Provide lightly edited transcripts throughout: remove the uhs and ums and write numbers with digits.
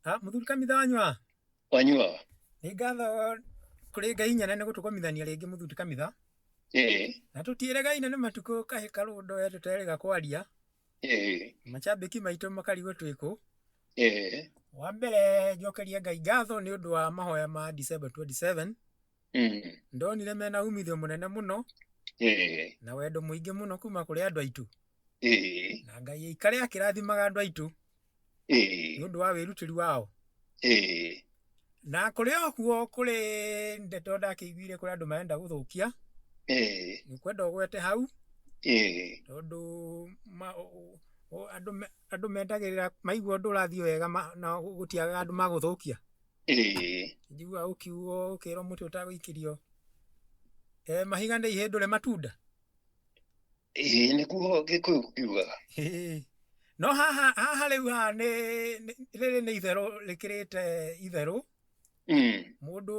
Ah, mũthuri kamitha wanyua. Wanyua. Nĩ ngatho kũrĩ Ngai nyene nĩ gũtũkomithania rĩngĩ mũthuri kamitha. Na tũtiĩregaine nĩ matukũ kahĩ karũndo we tũterĩga kwaria. Macambĩki maitũ makarigwo twĩ kũ. Wa mbere njokerie Ngai ngatho nĩ ũndũ wa mahoya ma December 27. Ndonire mena umithio mũnene mũno na wendo mũingĩ mũno kuma kũrĩ andũ aitũ. Na Ngai aikare akĩrathimaga andũ aitũ nĩ ũndũ wa wĩrutĩri wao. Na kũrĩ oguo kũrĩ ndeto ndakĩiguire kũrĩ andũ marenda gũthũkia. Nĩ kwenda ũgwete hau tondũ andũ mendagĩrĩra maigua ũndũ ũrathiĩ wega na gũtiagaga andũ magũthũkia. Njiguaga ũkiugwo ũkĩrwo mũtĩ ũtagũikĩrio mahiga nĩ ihĩndũre matunda. Ĩĩ, nĩguo Gĩkũyũ kiugaga. Ĩĩ. No haha haha rĩu haha nĩ rĩrĩ nĩ itherũ rĩkĩrĩte itherũ. Mũndũ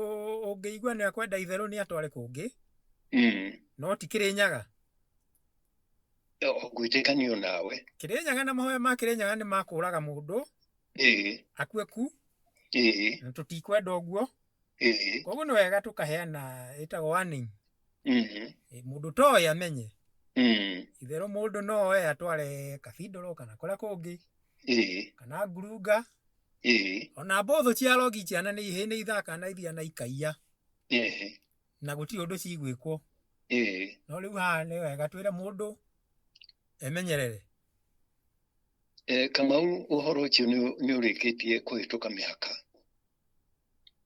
ũngĩigua nĩ akwenda itherũ nĩ atware kũngĩ. No ti Kĩrĩnyaga. Ngwĩtĩkanio nawe. Kĩrĩnyaga na mahoya ma Kĩrĩnyaga nĩ makũraga mũndũ. Akue ku. Na tũtikwenda ũguo. Koguo nĩ wega tũkaheana ĩtagwo warning. Mũndũ toĩ amenye. Itherũ mũndũ no oe atware Cathedral kana kũrĩa kũngĩ. Kana ngurunga. Ona mbũthũ cia arogi ciana nĩ ihĩ nĩ ithakaga na ithiaga na ikaiya. Na gũtirĩ ũndũ cigwĩkwo. No rĩu haha nĩ wega twĩre mũndũ emenyerere. Kamau, ũhoro ũcio nĩ ũrĩkĩtie kũhĩtũka mĩhaka.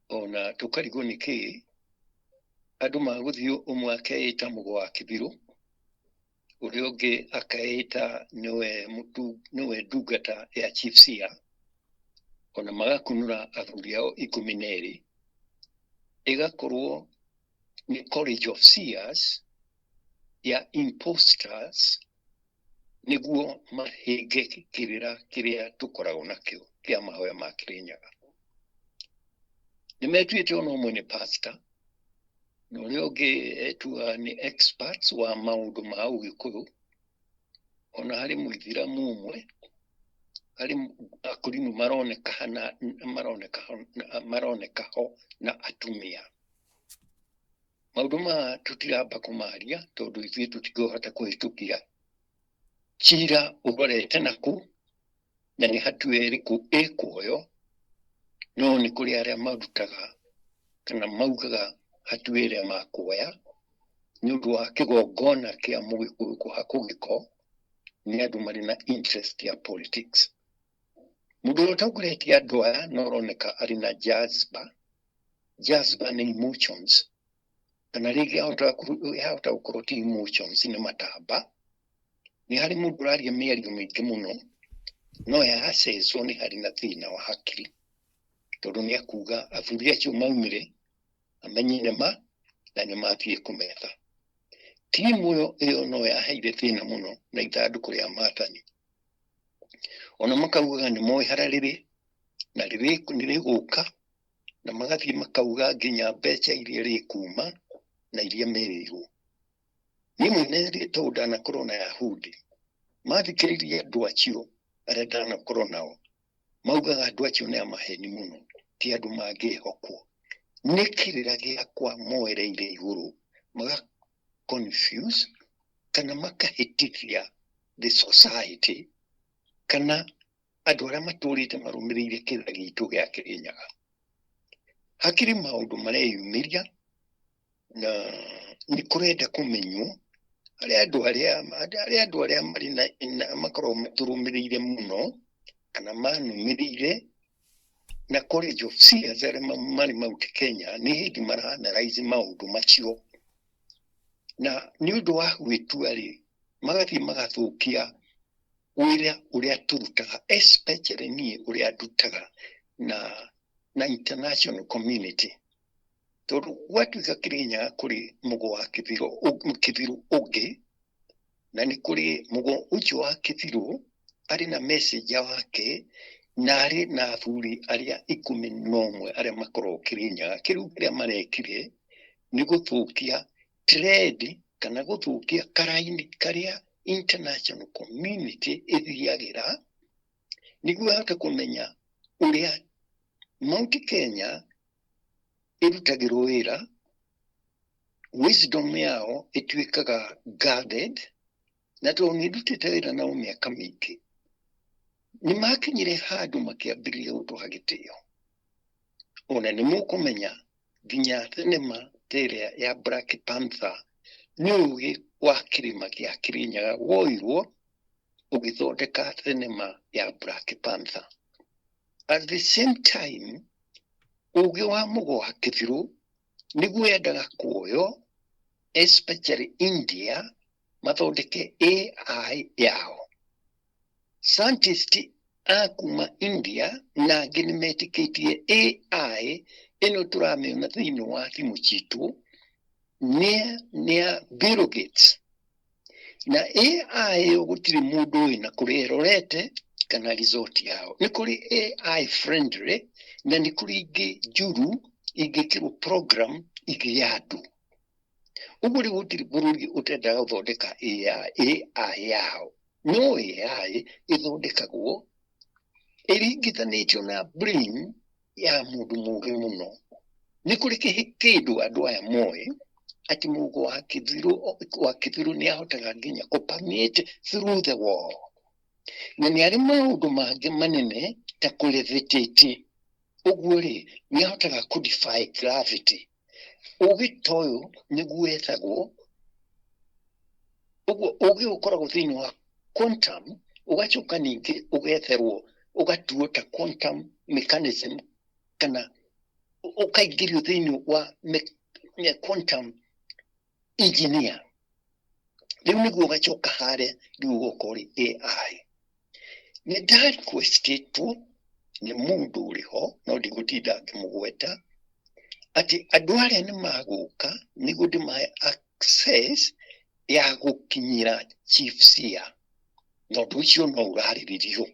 Ona tũkarigwo nĩ kĩĩ andũ magũthiĩ, ũmwe akeĩta mũgo wa Kĩbirũ, ũrĩa ũngĩ akeĩta nĩwe ndungata ya Chief Seer, ona magakunũra athuri ao 12, ĩgakorwo nĩ College of Seers ya imposters nĩguo mahĩnge kĩrĩra kĩrĩa tũkoragwo nakĩo kĩa mahoya ma Kĩrĩnyaga. Nĩ metuĩte ona ũmwe nĩ pastor na ũrĩa ũngĩ etuaga nĩ experts wa maũndũ ma Ũgĩkũyũ, ona harĩ mũithĩramu ũmwe, harĩ akũrinũ maroneka hana, maroneka maroneka ho na atumia. Maũndũ maya tũtiramba kũmaria tondũ ithuĩ tũtingĩhota kũhĩtũkia cira ũrorete nakũ na nĩ hatua ĩrĩkũ ĩkuoywo, no nĩ kũrĩ arĩa marutaga kana maugaga hatua ĩrĩa makuoya nĩ ũndũ wa kĩgongona kĩa Mũgĩkũyũ kũhakwo gĩko nĩ andũ marĩ na interest ya politics. Mũndũ ũrĩa ũtongoretie andũ aya no aroneka arĩ na jazba. Jazba nĩ emotions, kana rĩngĩ yahota gũkorwo ti emotions, nĩ matamba. Nĩ harĩ mũndũ ũraria mĩario mĩingĩ mũno, no yacecwo nĩ harĩ na thĩna wa hakiri, tondũ nĩ akuga athuri acio maumire amenye nĩ ma na nĩ mathiĩ kũmetha. Timu ĩyo no yaheire thĩna mũno na ithandũkũ rĩa maathani. Ona makaugaga nĩ moĩ harĩa rĩrĩ na nĩ rĩgũka, na magathiĩ makauga nginya mbeca iria rĩkuma na iria merĩirwo. Niĩ mwene tondũ ndanakorwo na Yahudi, mathikĩrĩria andũ acio arĩa ndanakorwo nao, maugaga andũ acio nĩ a maheni mũno, ti andũ mangĩhokwo. Nĩ kĩrĩra gĩakwa moereire igũrũ, maga confuse kana makahĩtithia the society kana andũ arĩa matũrĩte marũmĩrĩire kĩrĩra gitũ gĩa Kĩrĩnyaga. Hakĩrĩ maũndũ mareyumĩria na nĩ kũrenda kũmenywo harĩ andũ arĩa harĩ andũ arĩa marĩ na makoragwo matũrũmĩrĩire mũno kana manũmĩrĩire na College of Seers arĩa marĩ Mount Kenya nĩ hĩndĩ mara analyze maũndũ macio, na nĩ ũndũ wa gwĩtua rĩ, magathiĩ magathũkia wĩra ũrĩa tũrutaga, especially niĩ ũrĩa ndutaga na international community, tondũ gwatuĩka Kĩrĩnyaga kũrĩ mũgo wa Kĩbirũ, Kĩbirũ ũngĩ, na nĩ kũrĩ mũgo ũcio wa Kĩbirũ arĩ na messenger wake na arĩ na athuri arĩa 11 arĩa makoragwo Kĩrĩnyaga. Kĩrĩu kĩrĩa marekire nĩ gũthũkia trend kana gũthũkia karaini karĩa international community ĩthiagĩra nĩguo ĩhote kũmenya ũrĩa Mount Kenya ĩrutagĩrwo wĩra, wisdom yao ĩtuĩkaga guarded, na tondũ nĩ ndutĩte wĩra nao mĩaka mĩingĩ, nĩ makinyire handũ makĩambĩrĩria gũtũha gĩtĩo. Ona nĩ mũkũmenya nginya thenema ta ĩrĩa ya Black Panther nĩ ũgĩ wa kĩrĩma gĩa Kĩrĩnyaga woirwo ũgĩthondeka thenema ya Black Panther. At the same time, ũgĩ wa Mũgo wa Kĩbirũ nĩguo yendaga kuoywo, especially India, mathondeke AI yao. Scientist a kuma India na angĩ nĩ metĩkĩtie AI ĩno tũramĩona thĩinĩ wa thimũ citũ nĩ ya Bill Gates. Na AI ĩyo gũtirĩ mũndũ ũĩ na kũrĩa ĩrorete kana result yao. Nĩ kũrĩ AI friendly na nĩ kũrĩ ingĩ njũru ingĩkĩrwo program ingĩ ya andũ. Ũguo rĩu gũtirĩ bũrũri ũtendaga gũthondeka AI yao. No AI ĩthondekagwo ĩringithanĩtio na brain ya mũndũ mũũgĩ mũno. Nĩ kũrĩ kĩndũ andũ aya moĩ atĩ Mũgo wa Kĩbirũ nĩ ahotaga nginya kũ permeate through the wall. Na nĩ arĩ maũndũ mangĩ manene ta kũ levitate. Ũguo rĩ, nĩ ahotaga kũ defy gravity. Ũgĩ ta ũyũ nĩguo wetagwo, ũguo ũgĩ ũkoragwo thĩinĩ wa quantum, ũgacoka ningĩ ũgetherwo ũgatuo ta quantum mechanism, kana ũkaingĩrio thĩinĩ wa quantum engineer. Rĩu nĩguo ũgacoka harĩa rĩu ũgoka ũrĩ AI. Nĩ ndarequestĩtwo nĩ mũndũ ũrĩ ho, no ndigũtinda ngĩmũgweta, atĩ andũ arĩa nĩ magũka nĩguo ndĩmahe access ya gũkinyĩra Chief Seer, na ũndũ ũcio no ũrarĩrĩrio.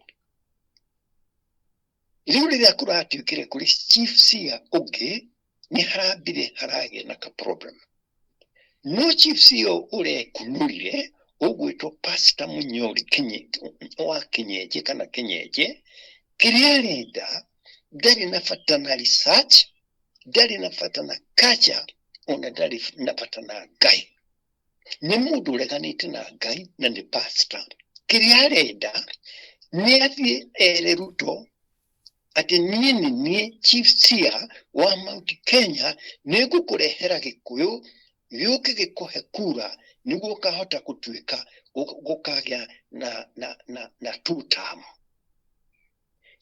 Rĩu rĩrĩa kũratuĩkire kũrĩ Chief Seer ũngĩ, nĩ harambire haragĩa na ka problem. No Chief Seer ũrekunũrire ũgwĩtwo Pastor Munyori wa Kĩnyenje kana Kĩnyenje, kĩrĩa arenda ndarĩ na bata na research, ndarĩ na bata na culture, ona ndarĩ na bata na Ngai. Nĩ mũndũ ũreganĩte na Ngai na nĩ pastor. Kĩrĩa arenda nĩ athiĩ ere Ruto atĩ niĩ nĩ niĩ Chief Seer wa Mount Kenya, nĩ ngũkũrehera Gĩkũyũ gĩũke gĩkũhe kura nĩguo ũkahota gũtuĩka gũkagĩa na two term.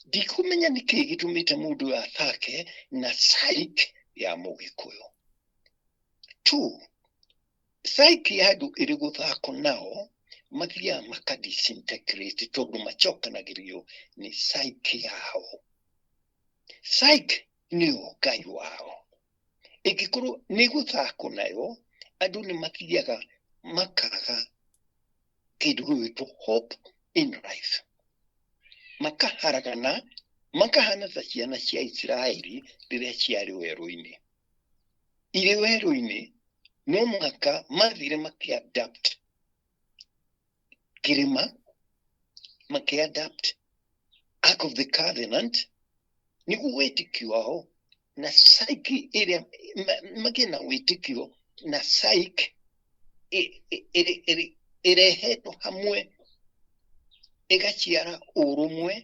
Ndikũmenya nĩkĩ gĩtũmĩte mũndũ ũyũ athake na psyche ya Mũgĩkũyũ. Two, psyche ya andũ ĩrĩ gũthako nao mathiaga maka disintegrate tondũ macokanagĩrio nĩ psyche yao. Psyche nĩyo Ngai wao. Ĩngĩkorwo nĩ gũthako nayo, andũ nĩ mathiaga makaga kĩndũ gĩgwĩtwo hope in life. Makaharagana, makahana ta ciana cia Isiraeli rĩrĩa ciarĩ werũ-inĩ. Irĩ werũ-inĩ, no mũhaka mathire makĩ-adapt kĩrĩma, makĩ-adapt Ark of the Covenant, nĩguo wĩtĩkio wao na psyche ĩrĩa magĩe na wĩtĩkio na psyche ĩrehetwo hamwe ĩgaciara ũrũmwe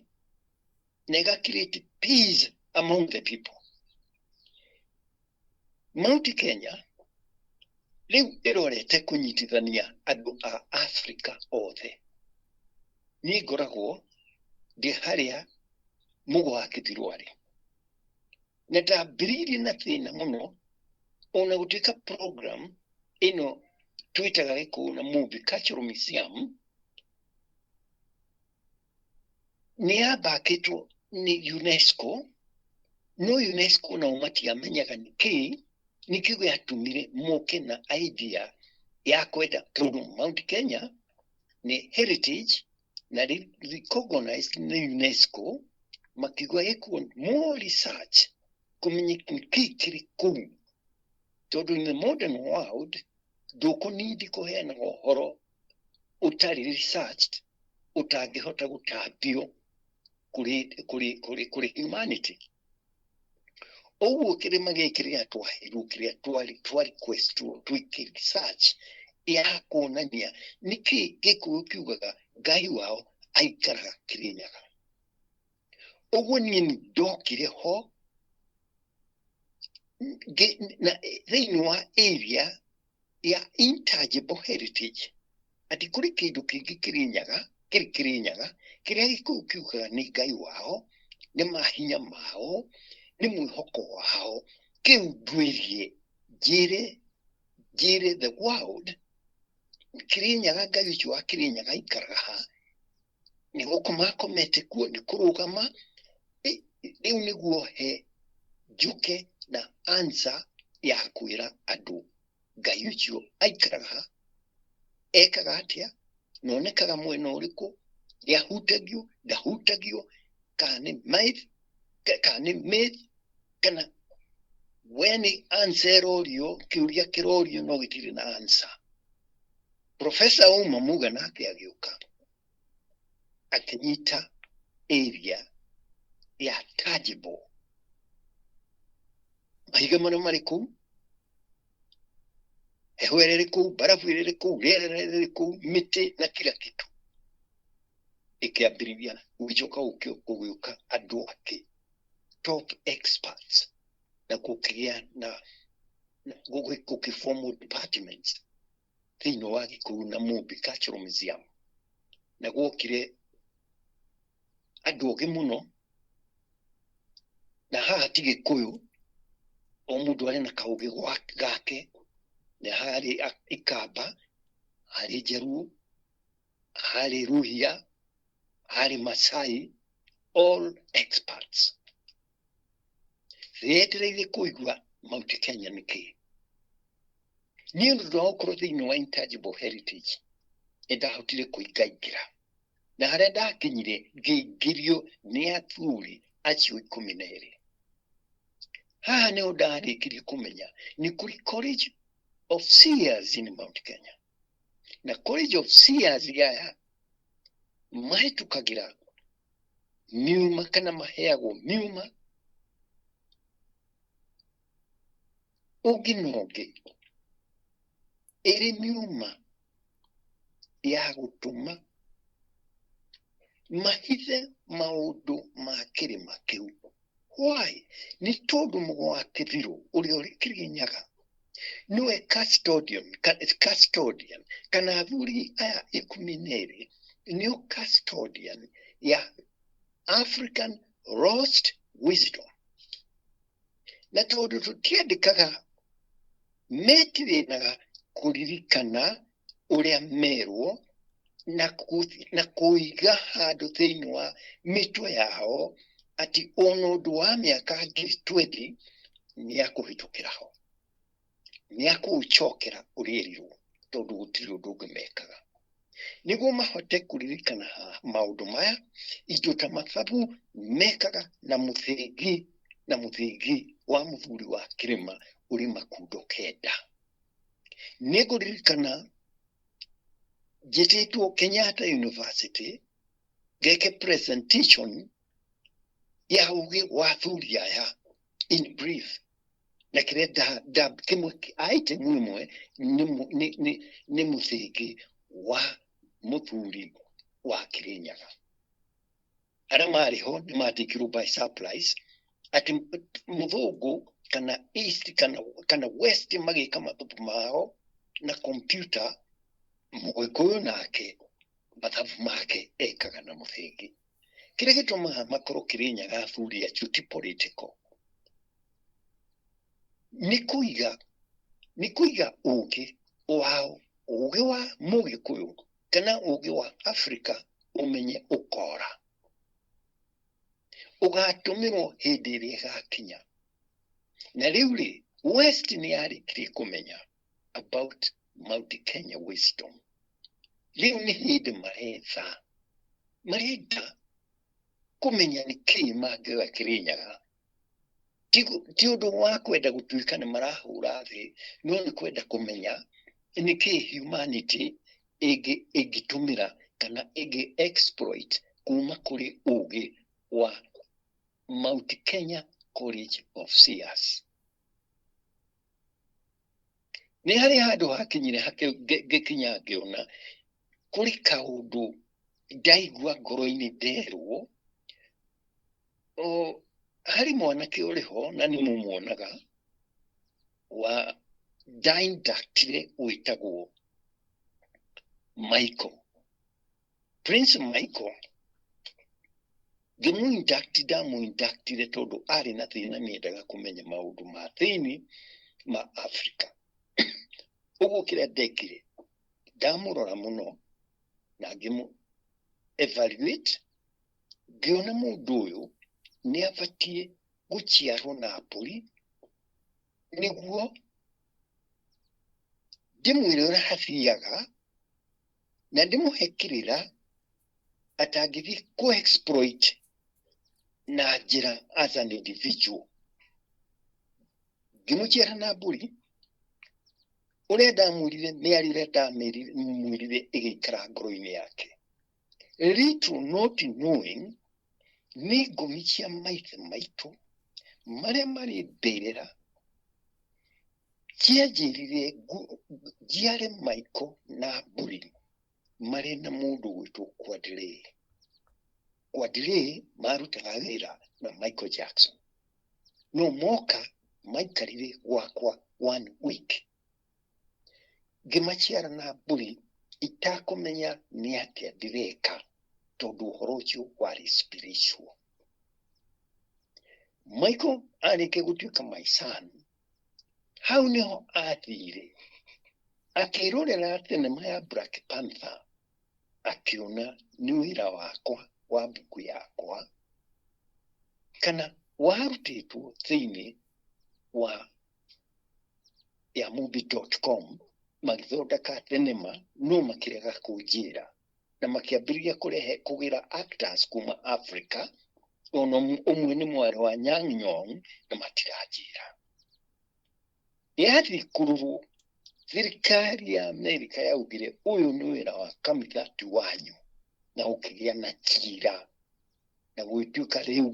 na ĩga create peace among the people. Mount Kenya rĩu ĩrorete kũnyitithania andũ a Africa othe. Niĩ ngoragwo ndĩ harĩa Mũgo wa Kĩbirũ arĩ, na ndambĩrĩirie na thĩna mũno, ona gũtuĩka program ĩno twĩtaga Gĩkũyũ na Mũmbi Cultural Museum nĩ yambakĩtwo nĩ UNESCO, no UNESCO nao matiamenyaga nĩkĩ nĩkĩ gĩatũmire moke na idea ya kwenda, tondũ Mount Kenya nĩ heritage na recognized nĩ UNESCO, makiuga ĩkwo more research kũmenya nĩkĩ kĩrĩ kũu, tondũ in the modern world ndũkũnindi kũheana ũhoro ũtarĩ researched ũtangĩhota gũtambio kũrĩ humanity. Ũguo kĩrĩma gĩkĩ rĩrĩa twaheirwo kĩrĩa twa request twĩke research ya kuonania nĩkĩ Gĩkũyũ kiugaga Ngai wao aikaraga Kĩrĩnyaga. Ũguo niĩ nĩ ndokire ho na thĩinĩ wa area ya intangible heritage, atĩ kũrĩ kĩndũ kĩngĩ Kĩrĩnyaga, kĩrĩ Kĩrĩnyaga kĩrĩa Gĩkũyũ kiugaga nĩ Ngai wao, nĩ mahinya mao, nĩ mwĩhoko wao. Kĩu nduĩrie njĩre njĩre the world Kĩrĩnyaga, Ngai ũcio wa Kĩrĩnyaga aikaraga ha, nĩ gũkoma akomete kuo, nĩ kũrũgama. Rĩu nĩguo he njũke na answer ya kwĩra andũ Ngai ũcio aikaraga ha, ekaga atĩa, na onekaga mwena ũrĩkũ, nĩahutagio, ndahutagio, kana nĩ myth, kana nĩ myth, kana we nĩ answer ĩrorio, kĩũria kĩrorio no gĩtirĩ na answer. Professor Uma Muga nake agĩũka akĩnyita area ya tangible, mahiga marĩa marĩ kũu, heho ĩrĩa ĩrĩ kũu, barabu ĩrĩa ĩrĩ kũu, rĩera rĩrĩa rĩrĩ kũu, mĩtĩ na kila kitu. Ĩkĩambĩrĩria gũgĩcoka gũgĩũka andũ angĩ top experts, na gũkĩgĩa na gũkĩform departments thĩinĩ wa Gĩkũyũ na Mũmbi Cultural Museum, na gwokire andũ ogĩ mũno, na haha ti Gĩkũyũ, o mũndũ arĩ na kaũgĩ gake. Nĩ harĩ Ikamba, harĩ Njaruo, harĩ Ruhia, harĩ Masai, all experts rĩetereire kũigua Mount Kenya nĩ kĩĩ. Niĩ ũndũ wa gũkorwo thĩinĩ wa intangible heritage, nĩ ndahotire kũingaingĩra, na harĩa ndakinyire ngĩingĩrio nĩ athuri acio 12. Haha nĩho ndarĩkirie kũmenya nĩ kũrĩ College of Seers in Mount Kenya, na College of Seers aya mahĩtũkagĩra miuma kana maheagwo miuma ũngĩ na ũngĩ, ĩrĩ miuma ya gũtũma mahithe maũndũ ma kĩrĩma kĩu. Why? Nĩ tondũ mũgo wa kĩthirũ ũrĩa ũrĩ Kĩrĩnyaga nĩwe custodian, custodian kana athuri aya 12 nĩo custodian ya African lost wisdom. Na tondũ tũtiandĩkaga, metirĩnaga kũririkana ũrĩa merwo na kũiga handũ thĩinĩ wa mĩtwe yao atĩ ona ũndũ wa mĩaka 20,000 nĩ akũhĩtũkĩra ho, nĩ akũũcokera ũrĩa erirwo, tondũ gũtirĩ ũndũ ũngĩ mekaga nĩguo mahote kũririkana maũndũ maya. Indo ta mathabu mekaga na mũthĩgi, na mũthĩgi wa mũthuri wa kĩrĩma ũrĩ makundo 9. Nĩ ngũririkana njĩtĩtwo Kenyatta University ngeke presentation ya ũgĩ wa athuri aya in brief, na kĩrĩa nda kĩmwe, item ĩmwe nĩ mũthĩgi wa mũthuri wa Kĩrĩnyaga. Arĩa marĩ ho nĩ matikirwo by surprise atĩ mũthũngũ kana east kana west magĩka mathabu mao na computer, mũgĩkũyũ nake mathabu make ekaga na mũthĩgi. Kĩrĩa gĩtũmaga makorwo Kĩrĩnyaga athuri acio ti political, nĩ kũiga ũgĩ wao, ũgĩ wa mũgĩkũyũ kana ũgĩ wa Afrika, ũmenye ũkora ũgatũmĩrwo hĩndĩ ĩrĩa ĩgakinya. Na rĩu rĩ, west nĩ yarĩkirie kũmenya about Mount Kenya wisdom. Rĩu nĩ hĩndĩ maretha, marenda kũmenya nĩ kĩĩ mangĩoya Kĩrĩnyaga. Ti ũndũ wa kwenda gũtuĩka nĩ marahũra thĩ, no nĩ kwenda kũmenya nĩ kĩĩ humanity ĩngĩtũmĩra kana ĩngĩ exploit kuma kũrĩ ũgĩ wa Mount Kenya College of Seers. Nĩ harĩ handũ hakinyire ngĩkinya ngĩona kũrĩ kaũndũ ndaigua ngoro-inĩ nderwo o, harĩ mwanake ũrĩ ho na nĩ mũmuonaga wa ndaindaktire wĩtagwo Michael, Prince Michael. Ngĩmũinduct, ndamũinductire tondũ arĩ na thĩna, nĩendaga kũmenya maũndũ ma thĩinĩ ma Africa. Ũguo kĩrĩa ndekire, ndamũrora mũno na ngĩmũ evaluate, ngĩona mũndũ ũyũ nĩ abatiĩ gũciarwo na mbũri nĩguo ndĩmwĩre ũrĩa hathiaga na ndĩmũhe kĩrĩra atangĩthiĩ kũ exploit na njĩra as an individual. Ngĩmũciara na mbũri. Ũrĩa ndamwĩrire, mĩario ĩrĩa ndamwĩrire ĩgĩikara ngoro-inĩ yake, little not knowing nĩ ngũmi cia maithe maitũ marĩa marĩ mbĩrĩra cianjĩrire njiare Michael na mbũri marĩ na mũndũ gwĩtwo Kwadile. Kwadile marutaga wĩra na Michael Jackson, no moka maikarire gwakwa one week. Ngĩmaciara na mbũri itakũmenya nĩ atĩa ndĩreka, tondũ ũhoro ũcio warĩ spiritual. Michael arĩkia gũtuĩka my son, hau nĩho athire akĩrorera thenema ya Black Panther, akĩona nĩ wĩra wakwa wa mbuku yakwa kana warutĩtwo thĩinĩ wa ya movie.com magĩthondeka thenema, no makĩrega kũnjĩra na makĩambĩrĩria kũrehe kũgĩra actors kuma Africa, ona ũmwe nĩ mwarĩ wa Nyang' Nyong', na matiranjĩra. Yathiĩ kũrorwo, thirikari ya Amerika yaugire ũyũ nĩ wĩra wa kanitha ti wanyu, na gũkĩgĩa na cira na gũgĩtuĩka rĩu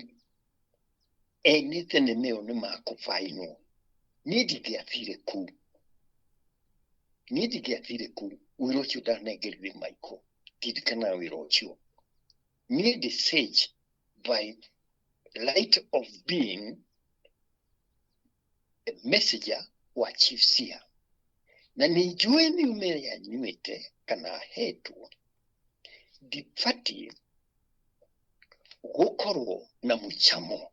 ene thenema ĩyo nĩ makũbainwo. Niĩ ndingĩathire kũu, niĩ ndingĩathire kũu. Wĩra ũcio ndanengerire Michael, ndirikanaga wĩra ũcio. Niĩ ndĩ sage by light of being a messenger wa chief seer, na nĩ njũĩ mĩume ĩrĩa nyuĩte kana hetwo, ndibatiĩ gũkorwo na mũcamo.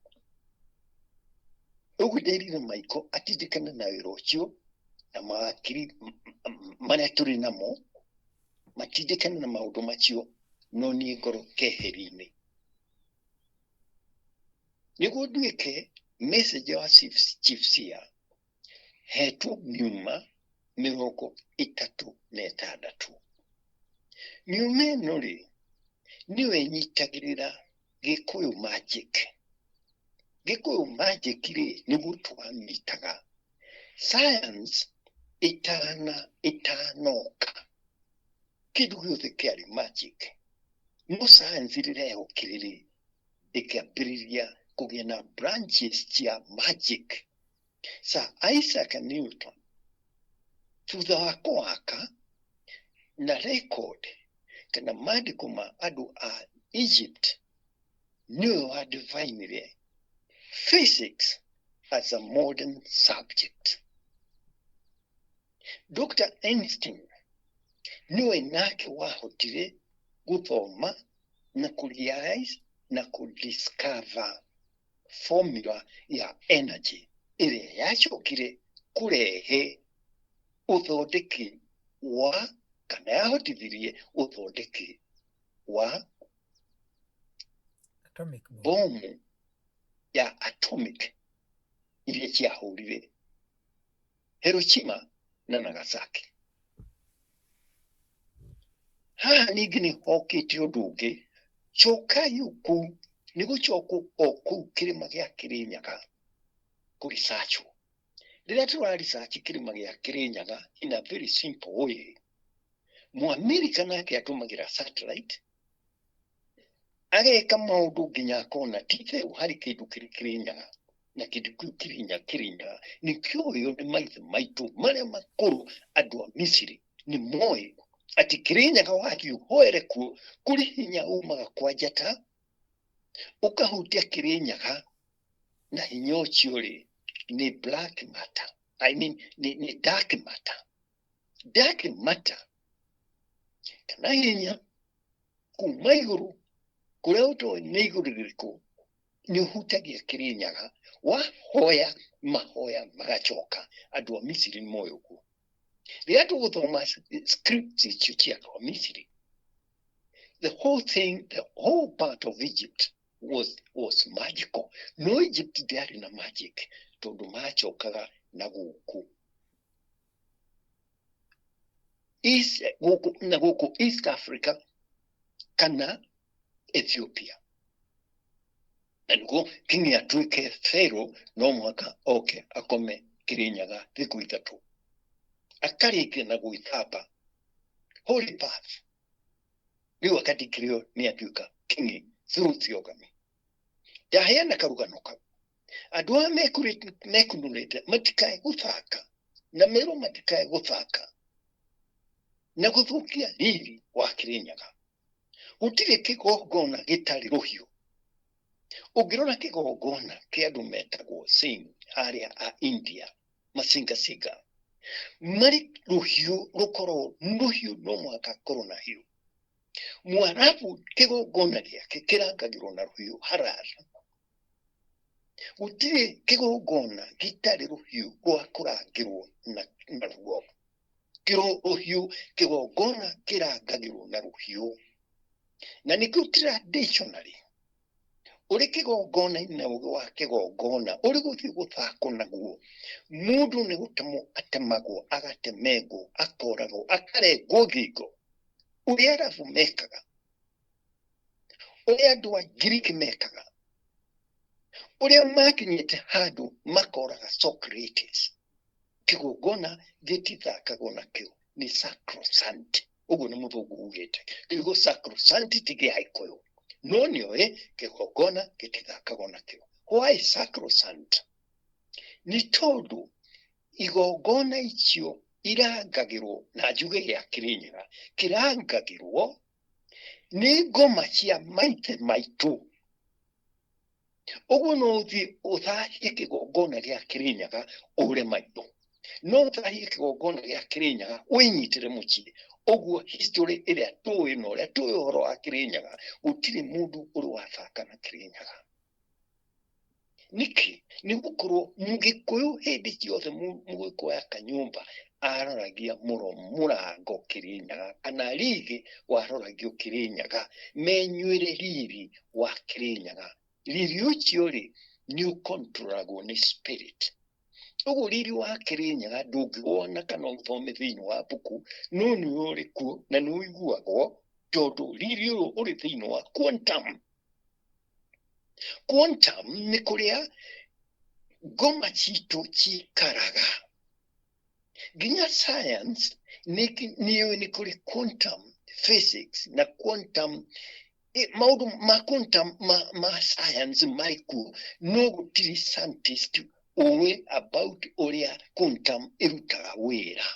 Ũguo nderire Michael atindĩkane na wĩra ũcio na mawakiri marĩa tũrĩ namo matindĩkane na maũndũ macio, no niĩ ngorwo keheri-inĩ nĩguo nduĩke messenger wa chief seer. Hetwo miuma 36. Miuma ĩno rĩ, nĩyo ĩnyitagĩrĩra Gĩkũyũ magic. Gĩkũyũ magic rĩ, nĩguo twamĩtaga science ĩtana ĩtanoka. Kĩndũ gĩothe kĩarĩ magic, no science rĩrĩa yokire rĩ, ĩkĩambĩrĩria kũgĩa na branches cia magic. Sir Isaac Newton thutha wa kũwaka na record kana maandĩko ma andũ a Egypt, nĩwe wa divinire physics as a modern subject. Dr. Einstein nĩwe nake wahotire gũthoma na kũrealize na kũdiscover formula ya energy ĩrĩa yacokire kũrehe ũthondeki wa kana yahotithirie ũthondeki wa atomic bomb, bomu ya atomic iria ciahũrire Hiroshima na Nagasaki. Haha ningĩ nĩ hokĩte ũndũ ũngĩ, cokai kũu nĩ gũcokwo o kũu kĩrĩma gĩa Kĩrĩnyaga kũ research. Rĩrĩa tũra research kĩrĩma gĩa Kĩrĩnyaga in a very simple way, Mũamerika nake atũmagĩra satellite ageka maũndũ nginya akona ti itherũ harĩ kĩndũ kĩrĩ Kĩrĩnyaga. Na kĩndũ kĩu kĩrinya kĩrinyaga nĩ kĩoywo nĩ maithe maitũ marĩa makũrũ. Andũ a Misiri nĩ moĩ atĩ Kĩrĩnyaga wathiĩ ũhoere kuo, kũrĩ hinya umaga kwa njata ũkahutia Kĩrĩnyaga, na hinya ũcio rĩ nĩ black matter, I mean nĩ dark matter, dark matter kana hinya kuma igũrũ kũrĩa ũtoĩ nĩ igũrũ rĩrĩkũ, nĩ ũhutagia Kĩrĩnyaga, wahoya mahoya magacoka. Andũ a Misiri nĩ moĩ ũguo. Rĩrĩa tũgũthoma scripts icio cia andũ a Misiri, the whole thing, the whole part of Egypt was magical. No Egypt ndĩarĩ na magic tondũ macokaga na gũkũ East, gũkũ na gũkũ East Africa kana Ethiopia. Na nĩguo kinyi atuĩke Pharaoh no mũhaka oke akome Kĩrĩnyaga thikũ 3, akarĩkia na gwĩthamba holy bath, rĩu akandikĩrio nĩ atuĩka kinyi through theogamy. Ndaheana karũgano kau, andũ aya mekunũrĩte matikae gũthaka na merwo, matikae gũthaka na gũthũkia riri wa Kĩrĩnyaga. Gũtirĩ kĩgongona gĩtarĩ rũhiũ. Ũngĩrora kĩgongona kĩa andũ metagwo Singh arĩa a India, macingacinga marĩ rũhiũ, rũkorwo rũhiũ no mũhaka korwo na hiũ. Mwarabu kĩgongona gĩake kĩrangagĩrwo na rũhiũ halal. Gũtirĩ kĩgongona gĩtarĩ rũhiũ rwa kũrangĩrwo na ruo rũhiũ. Kĩgongona kĩrangagĩrwo na rũhiũ, na nĩkĩo traditionally ũrĩ kĩgongona-inĩ na ũgĩ wa kĩgongona ũrĩ gũthiĩ gũthakwo naguo, mũndũ nĩ gũtemwo atemagwo, agatemengwo, akoragwo, akarengwo ngingo, ũrĩa Arabu mekaga, ũrĩa andũ a Ngiriki mekaga, ũrĩa makinyĩte handũ makoraga Socrates. Kĩgongona gĩtithakagwo nakĩo, nĩ sacrosanct. Ũguo nĩ mũthũngũ ugĩte kiugo sacrosanct, ti gĩa Gĩkũyũ, no nĩoĩ kĩgongona gĩtithakagwo nakĩo. Why sacrosanct? Nĩ tondũ igongona icio irangagĩrwo na njuge gĩa Kĩrĩnyaga kĩrangagĩrwo nĩ ngoma cia maithe maitũ. Ũguo no ũthiĩ ũthahie kĩgongona gĩa Kĩrĩnyaga ũre maitũ, no ũthahie kĩgongona gĩa Kĩrĩnyaga wĩnyitĩre mũciĩ. Ũguo history ĩrĩa tũĩ na ũrĩa tũĩ ũhoro wa Kĩrĩnyaga, gũtirĩ mũndũ ũrĩ wathaka na Kĩrĩnyaga. Nĩkĩ? Nĩ gũkorwo Mũgĩkũyũ hĩndĩ ciothe Mũgĩkũyũ aka nyũmba aroragia mũrango Kĩrĩnyaga kana rigĩ waroragio Kĩrĩnyaga, menyuĩre riri wa Kĩrĩnyaga. Riri ũcio rĩ nĩ ũkontrolagwo nĩ spirit. Ũguo riri wa Kĩrĩnyaga ndũngĩwona kana ũthome thĩinĩ wa mbuku, no nĩ ũrĩ kuo na nĩ ũiguagwo, tondũ riri ũyũ ũrĩ thĩinĩ wa quantum. Quantum nĩ kũrĩa ngoma citũ cikaraga. Nginya science nĩ nĩũĩ nĩ kũrĩ quantum physics na quantum maũndũ ma quantum ma science marĩ kuo, no gũtirĩ scientist ũĩ about ũrĩa quantum ĩrutaga wĩra.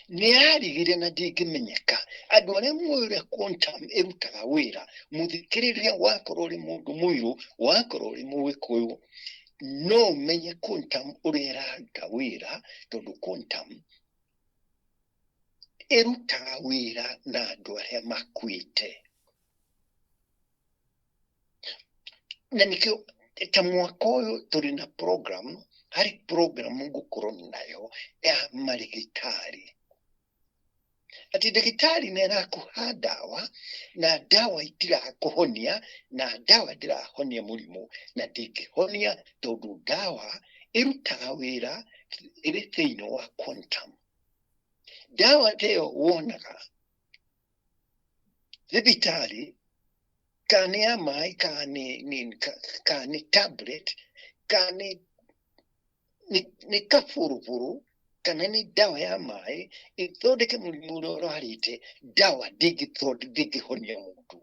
Nĩ yarigire na ndĩngĩmenyeka. Andũ arĩa moĩ ũrĩa quantum ĩrutaga wĩra, mũthikĩrĩria, wakorwo ũrĩ mũndũ mũirũ, wakorwo ũrĩ Mũgĩkũyũ, no ũmenye quantum ũrĩa ĩraruta wĩra, tondũ quantum ĩrutaga wĩra na andũ arĩa makuĩte. Na nĩkĩo ta mwaka ũyũ tũrĩ na program, harĩ program ngũkorwo nayo ya marĩgĩtarĩ, atĩ ndagĩtarĩ nĩ arakũha ndawa na ndawa itirakũhonia, na ndawa ndĩrahonia mũrimũ na ndĩngĩhonia, tondũ ndawa ĩrutaga wĩra ĩrĩ thĩinĩ wa quantum. Ndawa ta ĩyo wonaga thibitarĩ, kana nĩ ya maĩ, kana nĩ tablet, kana nĩ kabũrũbũrũ, kana nĩ ndawa ya maĩ ĩthondeke mũrimũ ũrĩa ũrwarĩte, ndawa ndĩngĩhonia mũndũ.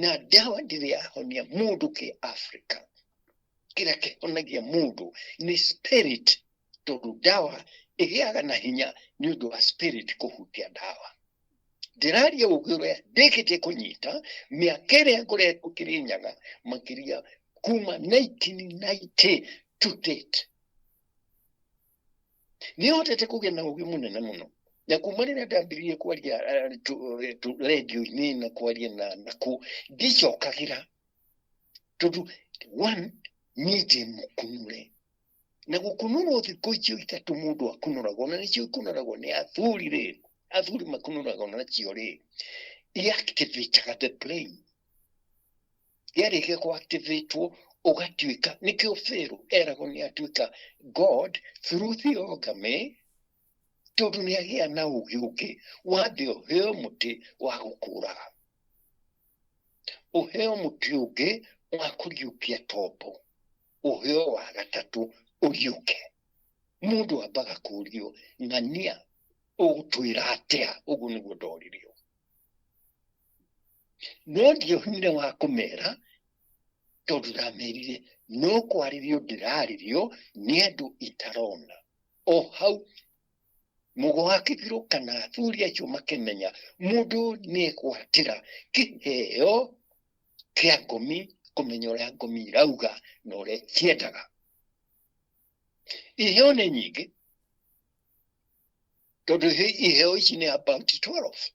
Na ndawa ndĩrĩ yahonia mũndũ kĩ Africa. Kĩrĩa kĩhonagia mũndũ nĩ spirit, tondũ ndawa ĩgĩaga na hinya nĩ ũndũ wa spirit kũhutia ndawa. Ndĩraria ũgĩ ũrĩa ndĩkĩtie kũnyita mĩaka ĩrĩa ngoretwo Kĩrĩnyaga, makĩria kuma 1990 to date. Nĩ hotete kũgĩa na ũgĩ mũnene mũno, na kuma rĩrĩa ndambĩrĩirie kwaria radio-inĩ na kwaria na kũ ndicokagĩra, tondũ one, niĩ ndĩ mũkunũre, na gũkunũrwo thikũ icio ithatũ mũndũ akunũragwo na nĩcio ikunũragwo nĩ athuri rĩ, athuri makunũragwo nacio rĩ, iactivataga the brain. Yarĩkia kũactivatwo ũgatuĩka, nĩkĩo Pharaoh eragwo nĩ atuĩka God through theogamy, tondũ nĩ agĩa na ũgĩ ũngĩ. Wambe ũheo mũtĩ wa gũkũraga, ũheo mũtĩ ũngĩ wa kũriũkia tombo, ũheo wa gatatũ ũriũke. Mũndũ ambaga kũrio, ng'ania ũgũtwĩra atĩa? Ũguo nĩguo ndoririo, no ndiohire wa kũmera, tondũ ndamerire no kwarĩrio ndĩrarĩrio nĩ andũ itarona. O hau mũgo wa kĩbirũ kana athuri acio makĩmenya mũndũ nĩ egwatĩra kĩheo kĩa ngomi, kũmenya ũrĩa ngomi irauga na ũrĩa ciendaga. Iheo nĩ nyingĩ, tondũ iheo ici nĩ about 12,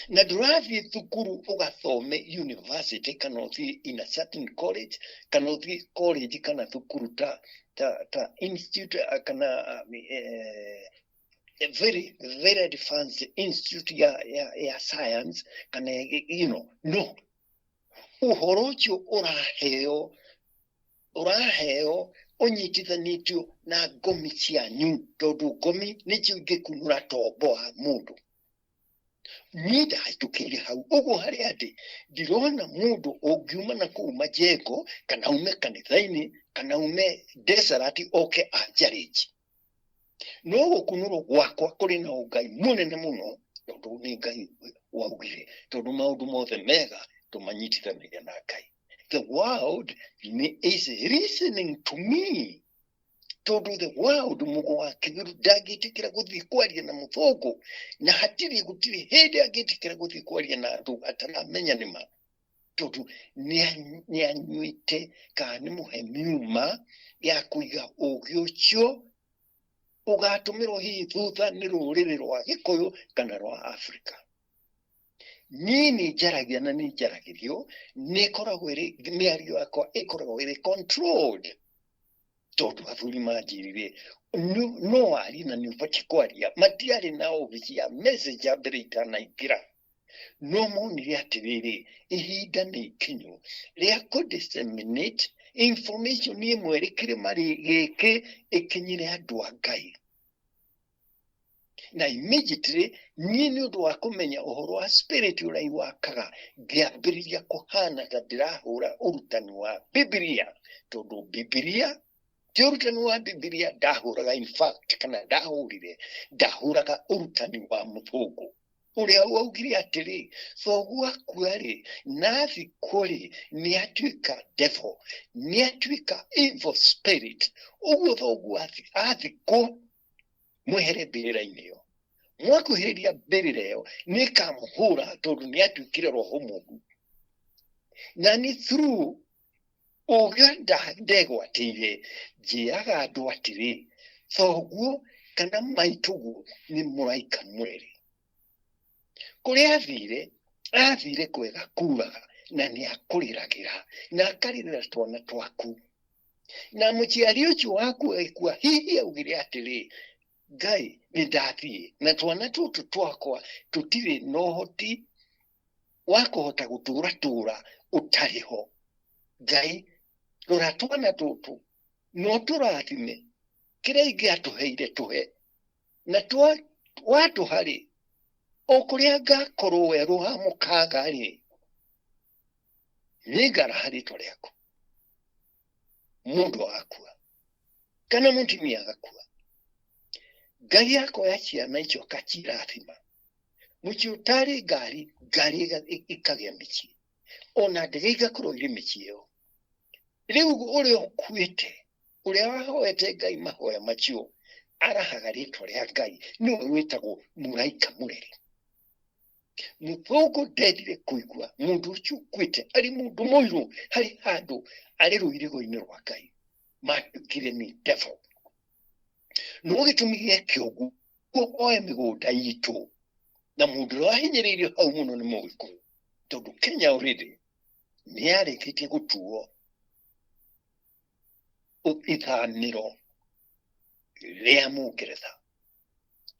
na ndũrathiĩ thukuru ũgathome university kana ũthiĩ in a certain college, kana ũthiĩ college kana thukuru ta institute kana a very very advanced institute ya science kana no ũhoro ũcio ũraheo ũnyitithanĩtio na ngomi cianyu, tondũ ngomi nĩcio ingĩkunũra tombo wa mũndũ. Niĩ ndahĩtũkĩire hau ũguo harĩa ndĩ, ndirona mũndũ ũngiuma na kũu majengo, kana ume kanitha-inĩ, kana ume desert, oke anjarĩnji. No gũkunũrwo gwakwa kũrĩ na ũngai mũnene mũno, tondũ nĩ Ngai waugire, tondũ maũndũ mothe mega tũmanyitithanagia na Ngai. The world is listening to me, tondũ the world, mũgo wa kĩgĩru ndangĩtĩkĩra gũthiĩ kwaria na mũthũngũ, na hatirĩ gũtirĩ hĩndĩ angĩtĩkĩra gũthiĩ kwaria na andũ ataramenya nĩma, tondũ nĩ anyuĩte kana nĩ mũhe miuma ya kũiga ũgĩ ũcio ũgatũmĩrwo hihi thutha nĩ rũrĩrĩ rwa Gĩkũyũ kana rwa Afrika. Niĩ nĩ njaragia na nĩ njaragĩrio, nĩ ĩkoragwo ĩrĩ mĩario yakwa ĩkoragwo ĩrĩ controlled, tondũ athuri manjĩrire no warie na nĩ ũbatiĩ kwaria. Matiarĩ na obici ya message ya mbere itanaingĩra, no monire atĩrĩrĩ, ihinda nĩ ikinyu rĩa kũ disseminate information ĩmwe ĩrĩ kĩrĩma gĩkĩ ĩkinyĩre andũ a Ngai. Na immediately niĩ, nĩ ũndũ wa kũmenya ũhoro wa spirit ũrĩa iwakaga, ngĩambĩrĩria kũhana ta ndĩrahũra ũrutani wa Bibilia, tondũ Bibilia ti ũrutani wa Bibilia ndahũraga, in fact kana ndahũrire, ndahũraga ũrutani wa mũthũngũ ũrĩa waugire atĩrĩ, thoguo akua rĩ, na athikwo rĩ, nĩ atuĩka devil, nĩ atuĩka evil spirit. Ũguo thoguo athikwo, mwehere mbĩrĩra-inĩ ĩyo, mwakuhĩrĩria mbĩrĩra ĩyo nĩ ĩkamũhũra, tondũ nĩ atuĩkire roho mũũru. Na nĩ through ũgĩ ndegwatĩire njĩraga andũ atĩrĩ, thoguo kana maitũguo nĩ mũraika mweri, kũrĩa athire, athire kwega kuraga, na nĩ akũrĩragĩra na akarĩrĩra twana twaku. Na mũciari ũcio waku agĩkua, hihi augire atĩrĩ, Ngai, nĩ ndathiĩ na twana tũtũ twakwa tũtirĩ na ũhoti wa kũhota gũtũra tũra ũtarĩ ho. Ngai, rora twana tũtũ no tũrathime, kĩrĩa ingĩatũheire tũhe, na watũha rĩ, o kũrĩa ngakorwo werũ wa mũkaga rĩ, nĩngaraha rĩtwa rĩaku. Mũndũ agakua kana mũtumia agakua, Ngai akoya ciana icio akacirathima. Mũciĩ ũtarĩ ngari, ngari ĩkagĩa mĩciĩ, ona ndege igakorwo irĩ mĩciĩ ĩyo. Rĩu ũrĩa ũkuĩte, ũrĩa wahoete Ngai mahoya macio, arahaga rĩtwa rĩa Ngai, nĩwe wĩtagwo mũraika mũreri. Mũthũngũ ndendire kũigua mũndũ ũcio ũkuĩte arĩ mũndũ mũirũ harĩ handũ arĩ rũirigo-inĩ rwa Ngai, matuĩkire nĩ devil. No gĩtũmi gĩake ũguo oe mĩgũnda itũ, na mũndũ ũrĩa wahinyĩrĩirio hau mũno nĩ Mũgĩkũyũ, tondũ Kenya already nĩ yarĩkĩtie gũtuo ithamĩro rĩa Mũngeretha.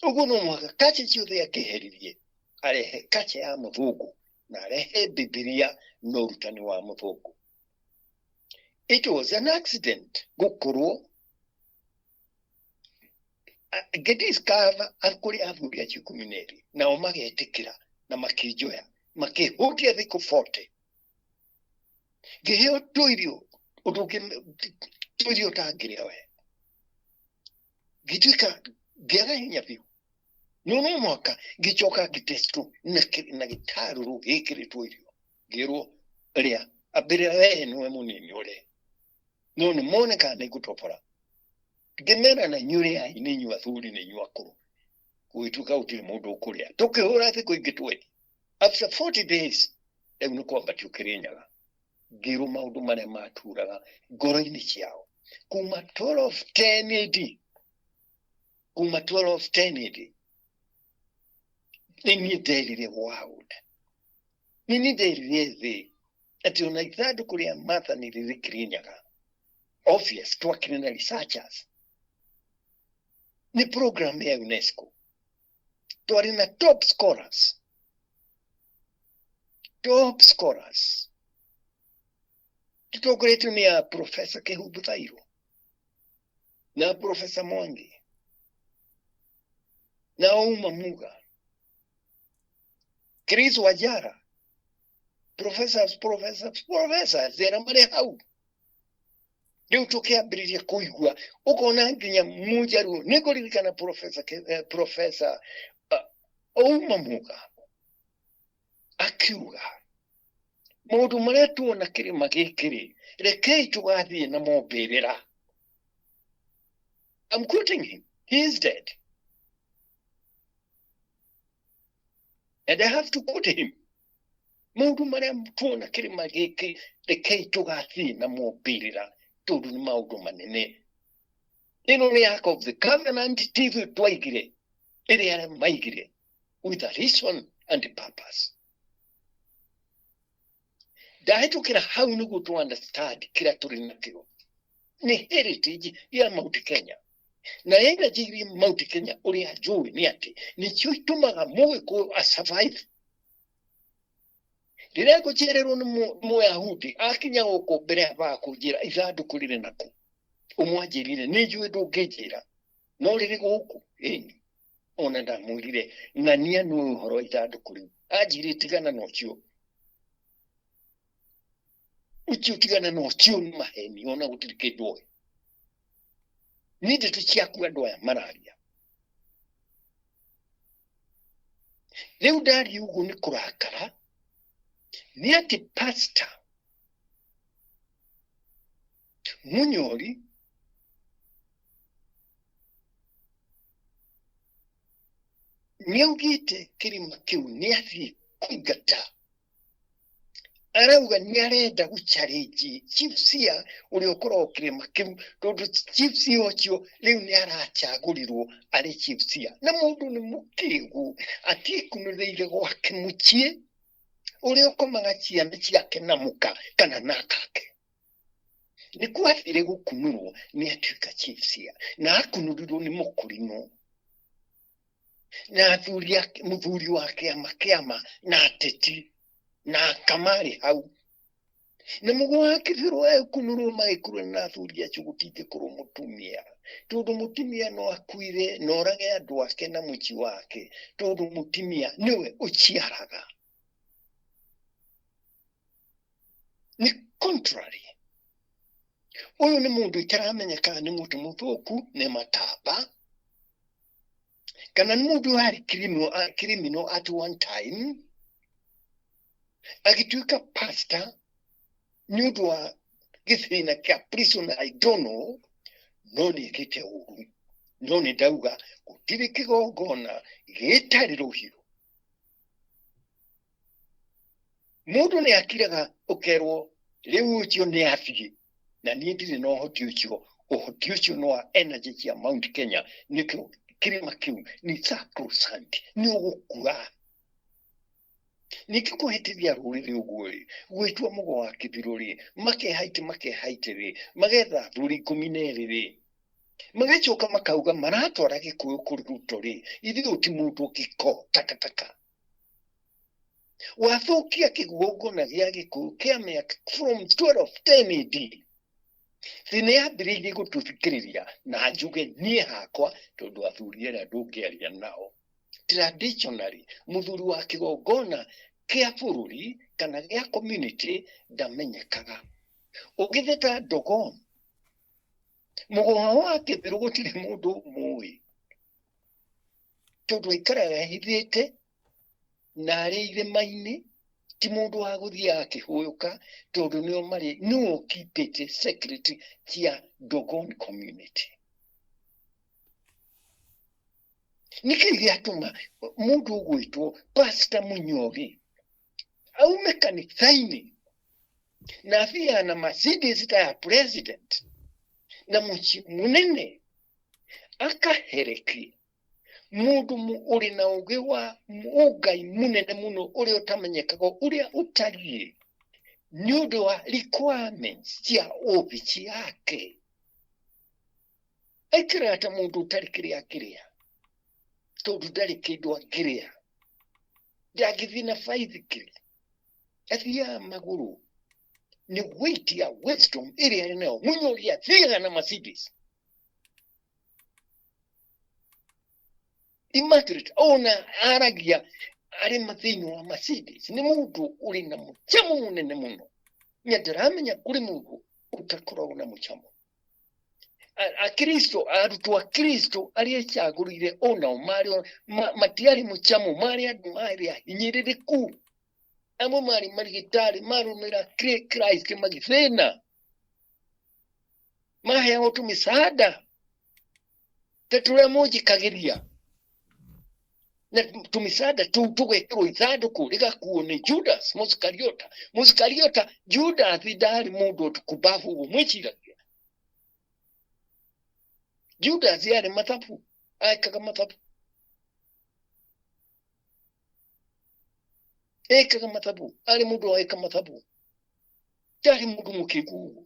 Ũguo no mũhaka kacha ciothe akĩheririe, arehe kacha ya mũthũngũ na arehe Bibilia na ũrutani wa mũthũngũ. It was an accident gũkorwo ngĩdiscover kũrĩ athuri acio 12, nao magetĩkĩra na makĩnjoya makĩhũtia thikũ 40, ngĩheo tũirio ũndũ ũngĩ, tũirio ũtangĩrĩa we, ngĩtuĩka ngĩaga hinya biũ. No no mũhaka ngĩcoka ngĩtestwo na gĩtarũrũ gĩkĩrĩtwo irio, ngĩrwo rĩa ambĩrĩra we nĩwe mũnini ũrĩa, no nĩ mone kana nĩ ngũtobora. Ngĩmera na inyuĩ rĩai, nĩ inyuĩ athuri, nĩ inyuĩ akũrũ. Gũgĩtuĩka gũtirĩ mũndũ ũkũrĩa. Tũkĩhũra thikũ ingĩ 20. After 40 days rĩu nĩ kwambatio Kĩrĩnyaga, ngĩrwo maũndũ marĩa maturaga ngoro-inĩ ciao kuma 1210 AD, kuma 1210 AD. Nĩ niĩ nderire world, nĩ niĩ nderire thĩ atĩ ona ithandũkũ rĩa maathani rĩrĩ Kĩrĩnyaga. Obvious twakĩrĩ na researchers, nĩ program ya UNESCO, twarĩ na top scholars, top scholars tũtongoretio nĩ a Professor Kĩhumbu Thairũ na Professor Mwangi na Ouma Muga, Chris Wajara, professors, professors, professors era marĩ hau. Rĩu tũkĩambĩrĩria kũigua ũkona nginya mũnjaruo. Nĩ ngũririkana Professor Ouma Muga akiuga maũndũ marĩa tuona kĩrĩma gĩkĩ rĩ, rekei tũgathiĩ na mombĩrĩra. I'm quoting him. He is dead and I have to quote him. Maũndũ marĩa tuona kĩrĩma gĩkĩ, rekei tũgathiĩ na mombĩrĩra, tondũ nĩ maũndũ manene. Ĩno nĩ Ark of the Covenant, ti ithuĩ twaigire, ĩrĩa arĩa maigire with a reason and a purpose. Ndahĩtũkĩra hau nĩguo tũ understand kĩrĩa tũrĩ nakĩo nĩ heritage ya Mount Kenya. Na heritage ya Mount Kenya, ũrĩa njũĩ nĩ atĩ nĩkĩo itũmaga Mũgĩkũyũ a survive. Rĩrĩa ngũcererwo nĩ Mũyahudi akinya gũkũ mbere ambaga kũnjĩra ithandũkũ rĩrĩ nakũ. Ũmwe anjĩrire, nĩ njũĩ ndũngĩnjĩra, no rĩrĩ gũkũ ĩni. Ona ndamwĩrire ng'ania nĩ ũhoro wa ithandũkũ rĩu, anjĩrire tigana na ũcio, ũcio tigana na ũcio, nĩ maheni, ona gũtirĩ kĩndũ oĩ. Nĩ ndeto ciaku andũ aya mararia. Rĩu ndaria ũguo nĩ kũrakara nĩ atĩ Pastor Munyori nĩaugĩte kĩrĩma kĩu nĩ athiĩ kũingata. Arauga nĩ arenda gũchallenge chief seer ũrĩa ũkoragwo kĩrĩma kĩu, tondũ chief seer ũcio rĩu nĩ aracagũrirwo arĩ chief seer, na mũndũ nĩ mũkĩgu atikunĩrĩire gwake mũciĩ ũrĩa ũkomaga ciana ciake na mũka kana na akake. Nĩ kwathire gũkunũrwo nĩ atuĩka chief seer, na akunũrirwo nĩ mũkũrinũ na athuri mũthuri wa kĩama kĩama na ateti na akamarĩ hau na mũgũ wa kĩbĩrwo ekunũrwo magĩkurwo na athuri acio. Gũtingĩkorwo mũtumia, tondũ mũtumia no akuire na orage andũ ake na mũciĩ wake, tondũ mũtumia nĩwe ũciaraga. Nĩ contrary, ũyũ nĩ mũndũ itaramenya kana nĩ mũndũ mũthũku, nĩ matamba, Kana nĩ mũndũ warĩ criminal at one time agĩtuĩka pastor nĩ ũndũ wa gĩthĩna kĩa prison, I don't know, no nĩ ĩkĩte ũru. No nĩ ndauga gũtirĩ kĩgongona gĩtarĩ rũhiũ. Mũndũ nĩ akiraga ũkerwo rĩu ũcio nĩ athiĩ, na niĩ ndirĩ na ũhoti ũcio. Ũhoti ũcio nĩ wa energy cia Mount Kenya, nĩkĩo kĩrĩma kĩu nĩ sacrosanct, nĩ ũgũkua. Ningĩ kũhĩtithia rũrĩrĩ ũguo rĩ, gwĩtua mũgo wa kĩbirũ rĩ, makehaite rĩ, magetha athuri 12 rĩ, magacoka makauga maratwara Gĩkũyũ kũrĩ Ruto rĩ, ithuĩ ũyũ ti mũndũ gĩko takataka. Wathũkia kĩgongona gĩa Gĩkũyũ kĩa mĩaka from 1210 AD. Thĩ nĩ yambĩrĩirie gũtũthikĩrĩria, na njuge niĩ hakwa, tondũ athuri arĩa ndũngĩaria nao traditionally, mũthuri wa kĩgongona kĩa bũrũri kana gĩa community ndamenyekaga. Ũngĩtheta Dogon, mũgoha wa kĩbirũ gũtirĩ mũndũ mũĩ, tondũ aikaraga ehithĩte na arĩ irĩma-inĩ, ti mũndũ wa gũthiaga akĩhũyũka, tondũ nĩo marĩ nĩo ũkipĩte secret cia Dogon community. Nĩkĩ gĩatũma mũndũ ũgwĩtwo Pastor Munyori aume kanitha-inĩ na athiaga na Mercedes ta ya president na mũciĩ mũnene, akaherekia mũndũ ũrĩ na ũgĩ wa ũngai mũnene mũno ũrĩa ũtamenyekaga ũrĩa ũtariĩ nĩ ũndũ wa requirements cia obici yake? Aikaraga ta mũndũ ũtarĩ kĩrĩa akĩrĩa, tondũ ndarĩ kĩndũ angĩrĩa, ndangĩthiĩ na baithikiri, athiaga magũrũ nĩ weight ya wisdom ĩrĩa arĩ nayo. Munyori athiaga na Mercedes Immaculate, ona aragia arĩ thĩinĩ wa Mercedes. Nĩ mũndũ ũrĩ na mũcamo mũnene mũno, na ndĩramenya kũrĩ mũndũ ũtakoragwo na mũcamo. Akristo, arutwo a Kristo arĩa ecagũrire onao marĩ matiarĩ mũcamo, marĩ andũ marĩ ahinyĩrĩrĩku, amwe marĩ marigĩtarĩ marũmĩra Christ magĩthĩna, maheagwo tũmĩcada ta tũrĩa mũnjĩkagĩria, na tũmĩcada tũu tũgekĩrwo ithandũkũ rĩgakuo nĩ Judas Mũsikariota. Mũsikariota Judas ndarĩ mũndũ ũtukumbabu ũguo mwĩciragia. Judas yarĩ mathabu, ekaga mathabu, ekaga mathabu, arĩ mũndũ weka mathabu, ndarĩ mũndũ mũkĩgu ũguo.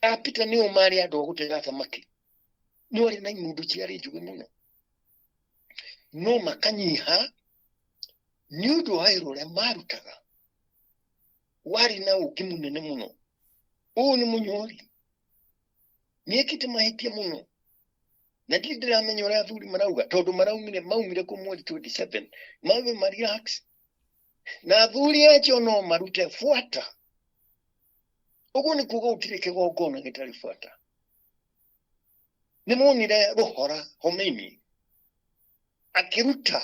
Apita nĩo marĩ andũ a gũtega thamaki, no arĩ na imundu ciarĩ njũgĩ mũno, no makanyiha nĩ ũndũ wa wĩra ũrĩa marutaga warĩ na ũngĩ mũnene mũno. Ũyũ nĩ Mũnyori, nĩekĩte mahĩtia mũno, na ndirĩ ndĩramenya ũrĩa athuri marauga, tondũ maraumire maumire kũ mweri 27 mawe ma relax, na athuri acio no marute buata. Ũguo nĩ kuga gũtirĩ kĩgongona gĩtarĩ buata. Nĩ monire Rũhora Khomeini akĩruta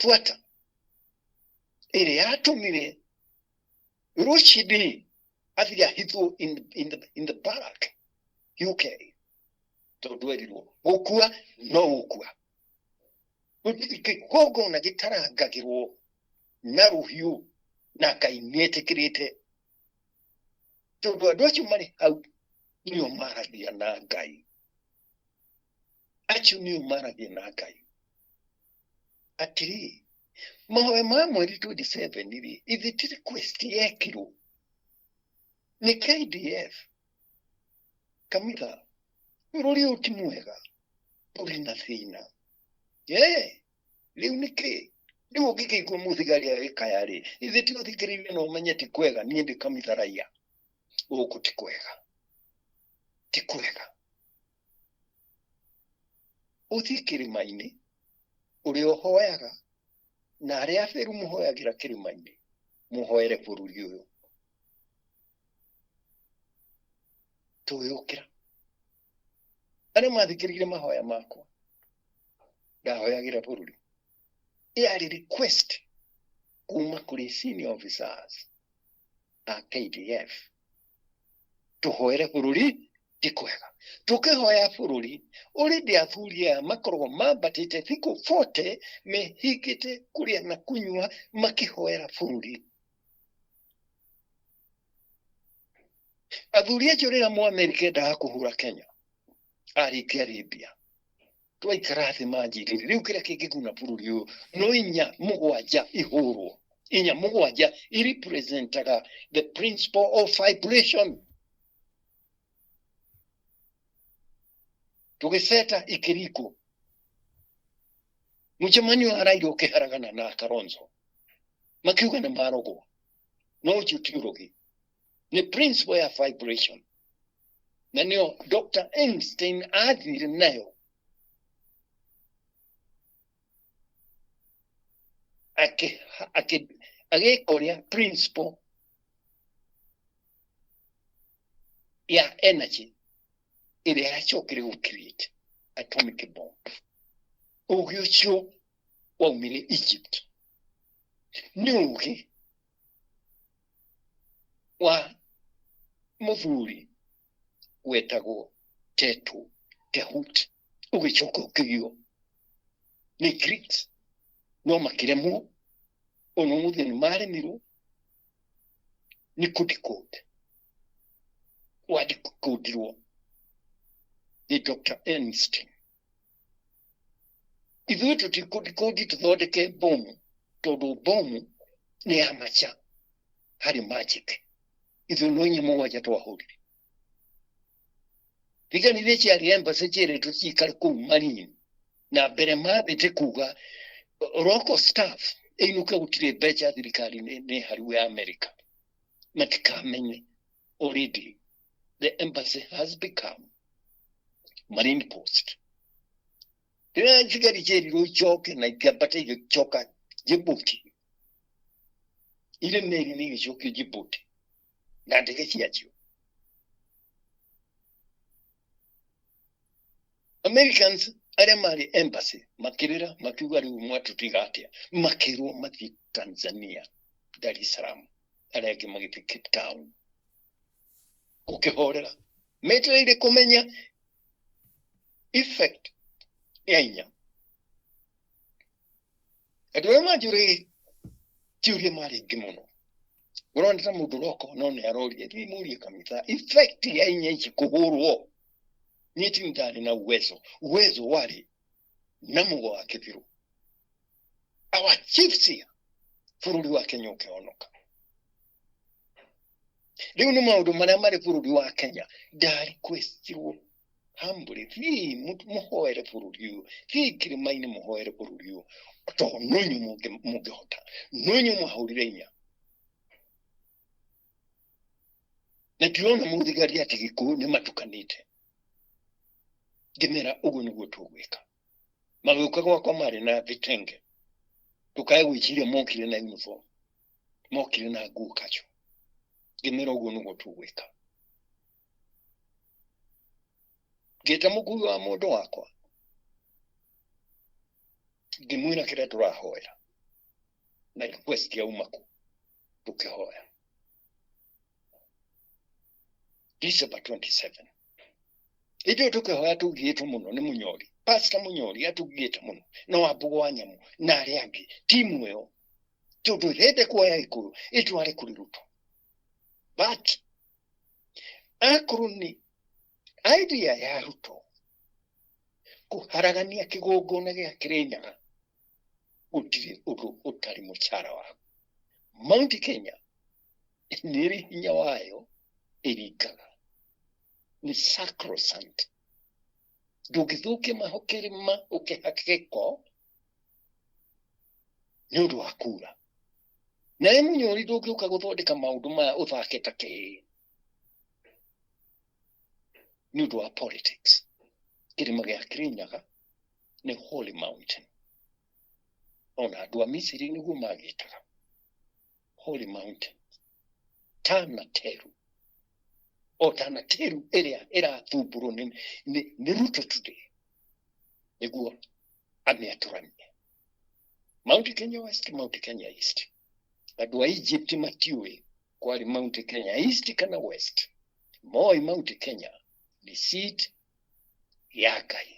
buata ĩrĩa yatũmire Rushdi athiĩ ahithwo in the barrack UK, tondũ erirwo gũkua no gũkua. Gũtirĩ kĩgongona gĩtarangagĩrwo na rũhiũ, na Ngai nĩetĩkĩrĩte, tondũ andũ acio marĩ hau nĩo maragia na Ngai, acio nĩo maragia na Ngai. Atĩrĩ, mahoya ma mweri 27 rĩ, ithe ti request yekirwo nĩ KDF kamitha. Bũrũri ũyũ ti mwega, ũrĩ na thĩna. Rĩu nĩkĩ rĩu ũngĩkĩigua mũthigari agĩkaya rĩ, ithe ti ũthikĩrĩrie na ũmenye ti kwega. Niĩ ndĩ kamitha raia, gũkũ ti kwega, ti kwega. Ũthiĩ kĩrĩma-inĩ ũrĩa ũhoyaga na arĩa atheru mũhoyagĩra kĩrĩma-inĩ, mũhoere bũrũri ũyũ tũgĩũkĩra. Arĩa mathikĩrĩirie mahoya makwa Ndahoyagĩra bũrũri, yarĩ request kuma kũrĩ senior officers a KDF, tũhoere bũrũri ti kwega. Tũkĩhoya bũrũri already, athuri aya makoragwo mambatĩte thikũ 40 mehingĩte kũrĩa na kũnyua makĩhoera bũrũri. Athuri acio rĩrĩa Mũamerika endaga kũhũra Kenya arĩkia Arabia, twaikara thĩ manjirĩre rĩu kĩrĩa kĩngĩguna bũrũri ũyũ no inya mũgwanja ihũrwo. Inya mũgwanja irepresentaga the principle of vibration. Tũgĩceta ikĩriko mũcemanio wa Raila ũkĩharagana na Kalonzo, makiuga nĩ marogwo, no ũcio ti ũrogi, nĩ principle ya vibration, na nĩyo Dr. Einstein athire nayo agĩka ũrĩa principle ya energy ĩrĩa yacokire gũ create atomic bomb. Ũgĩ ũcio waumire Egypt, nĩ ũgĩ wa mũthuri wetagwo Tetu Tehut, ũgĩcoka ũkĩgio nĩ Greeks no makĩremwo. Ona ũmũthĩ nĩ maremirwo nĩ kũdecode, wadecodĩrwo nĩ Dr. Einstein. Ithuĩ tũtikũdecode tũthondeke bomu, tondũ bomu nĩ ya macha harĩ magic. Ithuĩ no inya mũgwanja twahũrire. Thigari iria ciarĩ embassy ciĩrĩtwo cikare kũu Marine, na mbere mambĩte kuga local staff ĩinũke, gũtirĩ mbeca, thirikari nĩ hariũ ya America, matikamenye already the embassy has become marine post. Rĩrĩa thigari ciĩrirwo icoke na ikĩambata igĩcoka Djibouti, irĩ meri-inĩ igĩcokio Djibouti na ndege ciacio. Americans arĩa marĩ embassy makĩrĩra, makiuga rĩu mwatũtiga atĩa? Makĩrwo mathiĩ Tanzania, Dar es Salaam, arĩa angĩ magĩthiĩ Cape Town. Gũkĩhorera metereire kũmenya effect ya inya. Andũ arĩa manjũrĩire kĩũria marĩ aingĩ mũno, ũrona ta mũndũ ũroka no nĩ aroria, thiĩ mũrie kanitha effect ya inya ici kũhũrwo. Niĩ ti ndarĩ na uwezo, uwezo warĩ na mũgo wa kĩbirũ, our chiefs here, bũrũri wa Kenya ũkĩhonoka. Rĩu nĩ maũndũ marĩa marĩ bũrũri wa Kenya. Ndarequestirwo humbly, thiĩi mũhoere bũrũri ũyũ, thiĩi kĩrĩma-inĩ mũhoere bũrũri ũyũ, tondũ no inyuĩ mũngĩhota, no inyuĩ mwahũrire inya. Na ndirona mũthigari atĩ Gĩkũyũ nĩ matukanĩte. Ngĩmera ũguo nĩguo tũgwĩka. Magĩũka gwakwa marĩ na vitenge, ndũkae gwĩciria mokire na uniform, mokire na nguo kacho. Ngĩmera ũguo nĩguo tũgwĩka. Ngĩta mũkui wa mũndũ wakwa, ngĩmwĩra kĩrĩa tũrahoera na request yauma kũ. Tũkĩhoya December 27. Hĩndĩ ĩyo tũkĩhoya tũgiĩtwo mũno nĩ Mũnyori, Pastor Mũnyori atũgiĩte mũno na Wambũgũ wa Nyamũ na arĩa angĩ, timu ĩyo, tondũ ĩrenda kuoya Gĩkũyũ ĩtware kũrĩ Ruto. But akorwo nĩ idea ya Ruto kũharagania kĩgongona gĩa Kĩrĩnyaga, gũtirĩ ũndũ ũtarĩ mũcara waku. Mount Kenya nĩ ĩrĩ hinya wayo ĩringaga, nĩ sacrosanct, ndũngĩthũkia kĩrĩma ũkĩhake gĩko nĩ ũndũ wa kura. Nawe Mũnyori ndũngĩũka gũthondeka maũndũ maya ũthake ta kĩĩ nĩ ũndũ wa politics. Kĩrĩma gĩa Kĩrĩnyaga nĩ holy mountain, ona andũ a Misiri nĩguo magĩtaga holy mountain. Tana Teru, o Tana Teru ĩrĩa ĩrathumbũrwo nĩ Ruto today, nĩguo Amĩatũranie Mount Kenya West, Mount Kenya East. Andũ a Egypt matiũĩ kwarĩ Mount Kenya East kana West. Moĩ Mount Kenya nĩ seat ya Ngai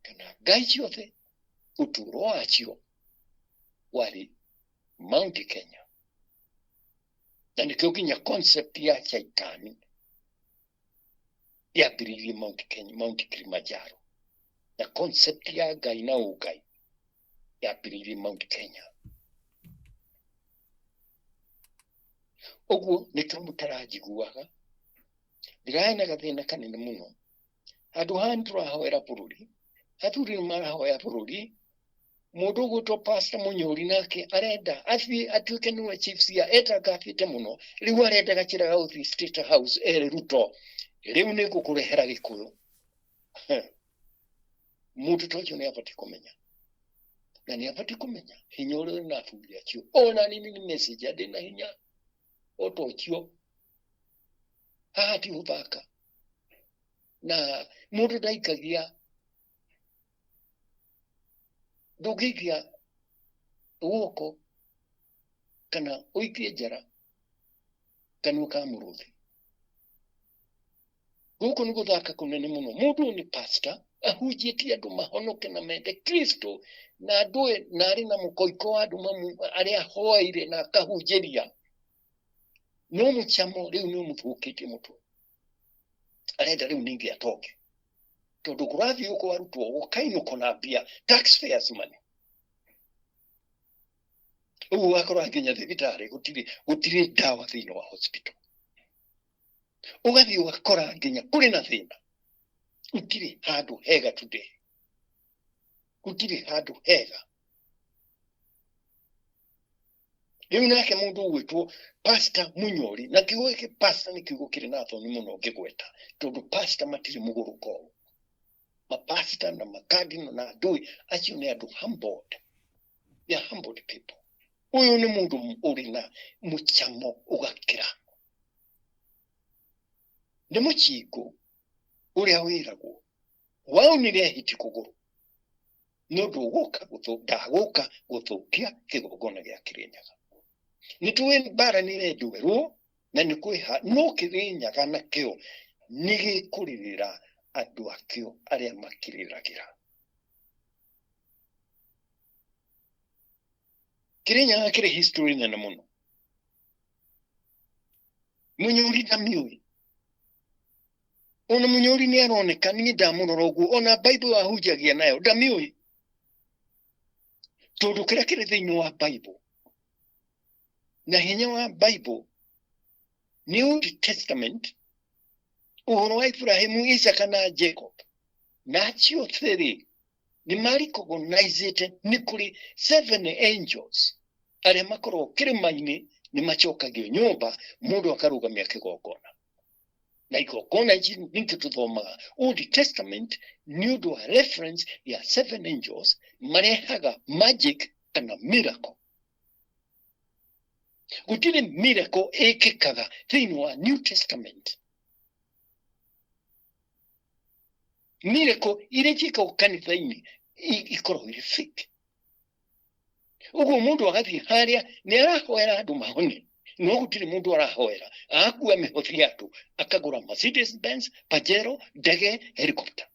kana ngai ciothe, ũtũũro wacio warĩ Mount Kenya. Na nĩkĩo nginya concept ya Shaitani yambĩrĩirie Mount Kenya, Mount Kilimanjaro, na concept ya Ngai na ũngai yambĩrĩirie Mount Kenya. Ũguo nĩkĩo mũtaranjiguaga ndĩrarĩ na gathĩna kanene mũno. Handũ haha nĩtũrahoera bũrũri, athuri nĩ marahoya bũrũri, mũndũ ũgwĩtwo Pastor Mũnyũri nake arenda athiĩ atuĩke nĩwe chief cia etangathĩte mũno. Rĩu arenda gacĩra ga gũthiĩ State House ere Ruto, rĩu nĩ ngũkũrehera Gĩkũyũ. Mũndũ ta ũcio nĩ abatiĩ kũmenya, na nĩ abatiĩ kũmenya hinya ũrĩa ũrĩ na athuri acio. Ona nini nĩ message ndĩ na hinya o ta ũcio. Haha ti gũthaka, na mũndũ ndaikagia, ndũngĩikia guoko kana ũikie njara kanua ka mũrũthi. Gũkũ nĩ gũthaka kũnene mũno. Mũndũ ũyũ nĩ pastor, ahunjĩtie andũ mahonoke na mende Kristo, na andũ na arĩ na mũkoiko wa andũ mamu arĩa ahoeire na akahunjĩria, no mũcamo rĩu nĩ ũmũthũkĩtie mũtwe. Arenda rĩu ningĩ atoke, tondũ kũrathiĩ ũkũ arutwo gũkainũkwo na mbia, taxpayers money. Ũguo ũgakora nginya thibitarĩ gũtirĩ ndawa thĩinĩ wa hospital. Ũgathiĩ ũgakora nginya kũrĩ na thĩna, gũtirĩ handũ hega today, gũtirĩ handũ hega. Rĩu nake mũndũ ũgwĩtwo Pastor Munyori, na kiugo gĩkĩ pastor nĩ kiugo kĩrĩ na thoni mũno ngĩgweta, tondũ pastor matirĩ mũgũrũko. Mapastor na makadino na andũ acio nĩ andũ humbled, they are humbled people. Ũyũ nĩ mũndũ ũrĩ na mũcamo ũgakĩra, nĩ mũcingũ ũrĩa wĩragwo waunire hiti kũgũrũ, nĩ ũndũ ũgũka ndagũka gũthũkia kĩgongona gĩa Kĩrĩnyaga. Nĩ tũĩ mbara nĩ ĩrenjwerwo na nĩ kwĩha, no Kĩrĩnyaga nakĩo nĩ gĩkũrĩrĩra andũ akĩo arĩa makĩrĩragĩra. Kĩrĩnyaga kĩrĩ history nene mũno. Mũnyũri ndamiũĩ, ona Mũnyũri nĩ aroneka niĩ ndamũrora ũguo, ona Bible ahunjagia nayo ndamiũĩ, tondũ kĩrĩa kĩrĩ thĩinĩ wa Bible na hinya wa Bible nĩ Old Testament, ũhoro wa Ibrahimu, Isaka na Jacob, na acio othe nĩ marecognizĩte nĩ kũrĩ seven angels arĩa makoragwo kĩrĩma-inĩ, nĩ macokagio nyũmba, mũndũ akarũgamia kĩgongona na igongona ici. Ningĩ tũthomaga Old Testament nĩ ũndũ wa reference ya seven angels marehaga magic kana miracle. Gũtirĩ miracle ĩkĩkaga thĩinĩ wa New Testament. Miracle iria ciĩkagwo kanitha-inĩ ikoragwo irĩ fake. Ũguo mũndũ agathiĩ harĩa nĩ arahoera andũ mahone, no gũtirĩ mũndũ arahoera. Akua mĩhothi ya andũ akagũra Mercedes Benz, Pajero, ndege, helicopter,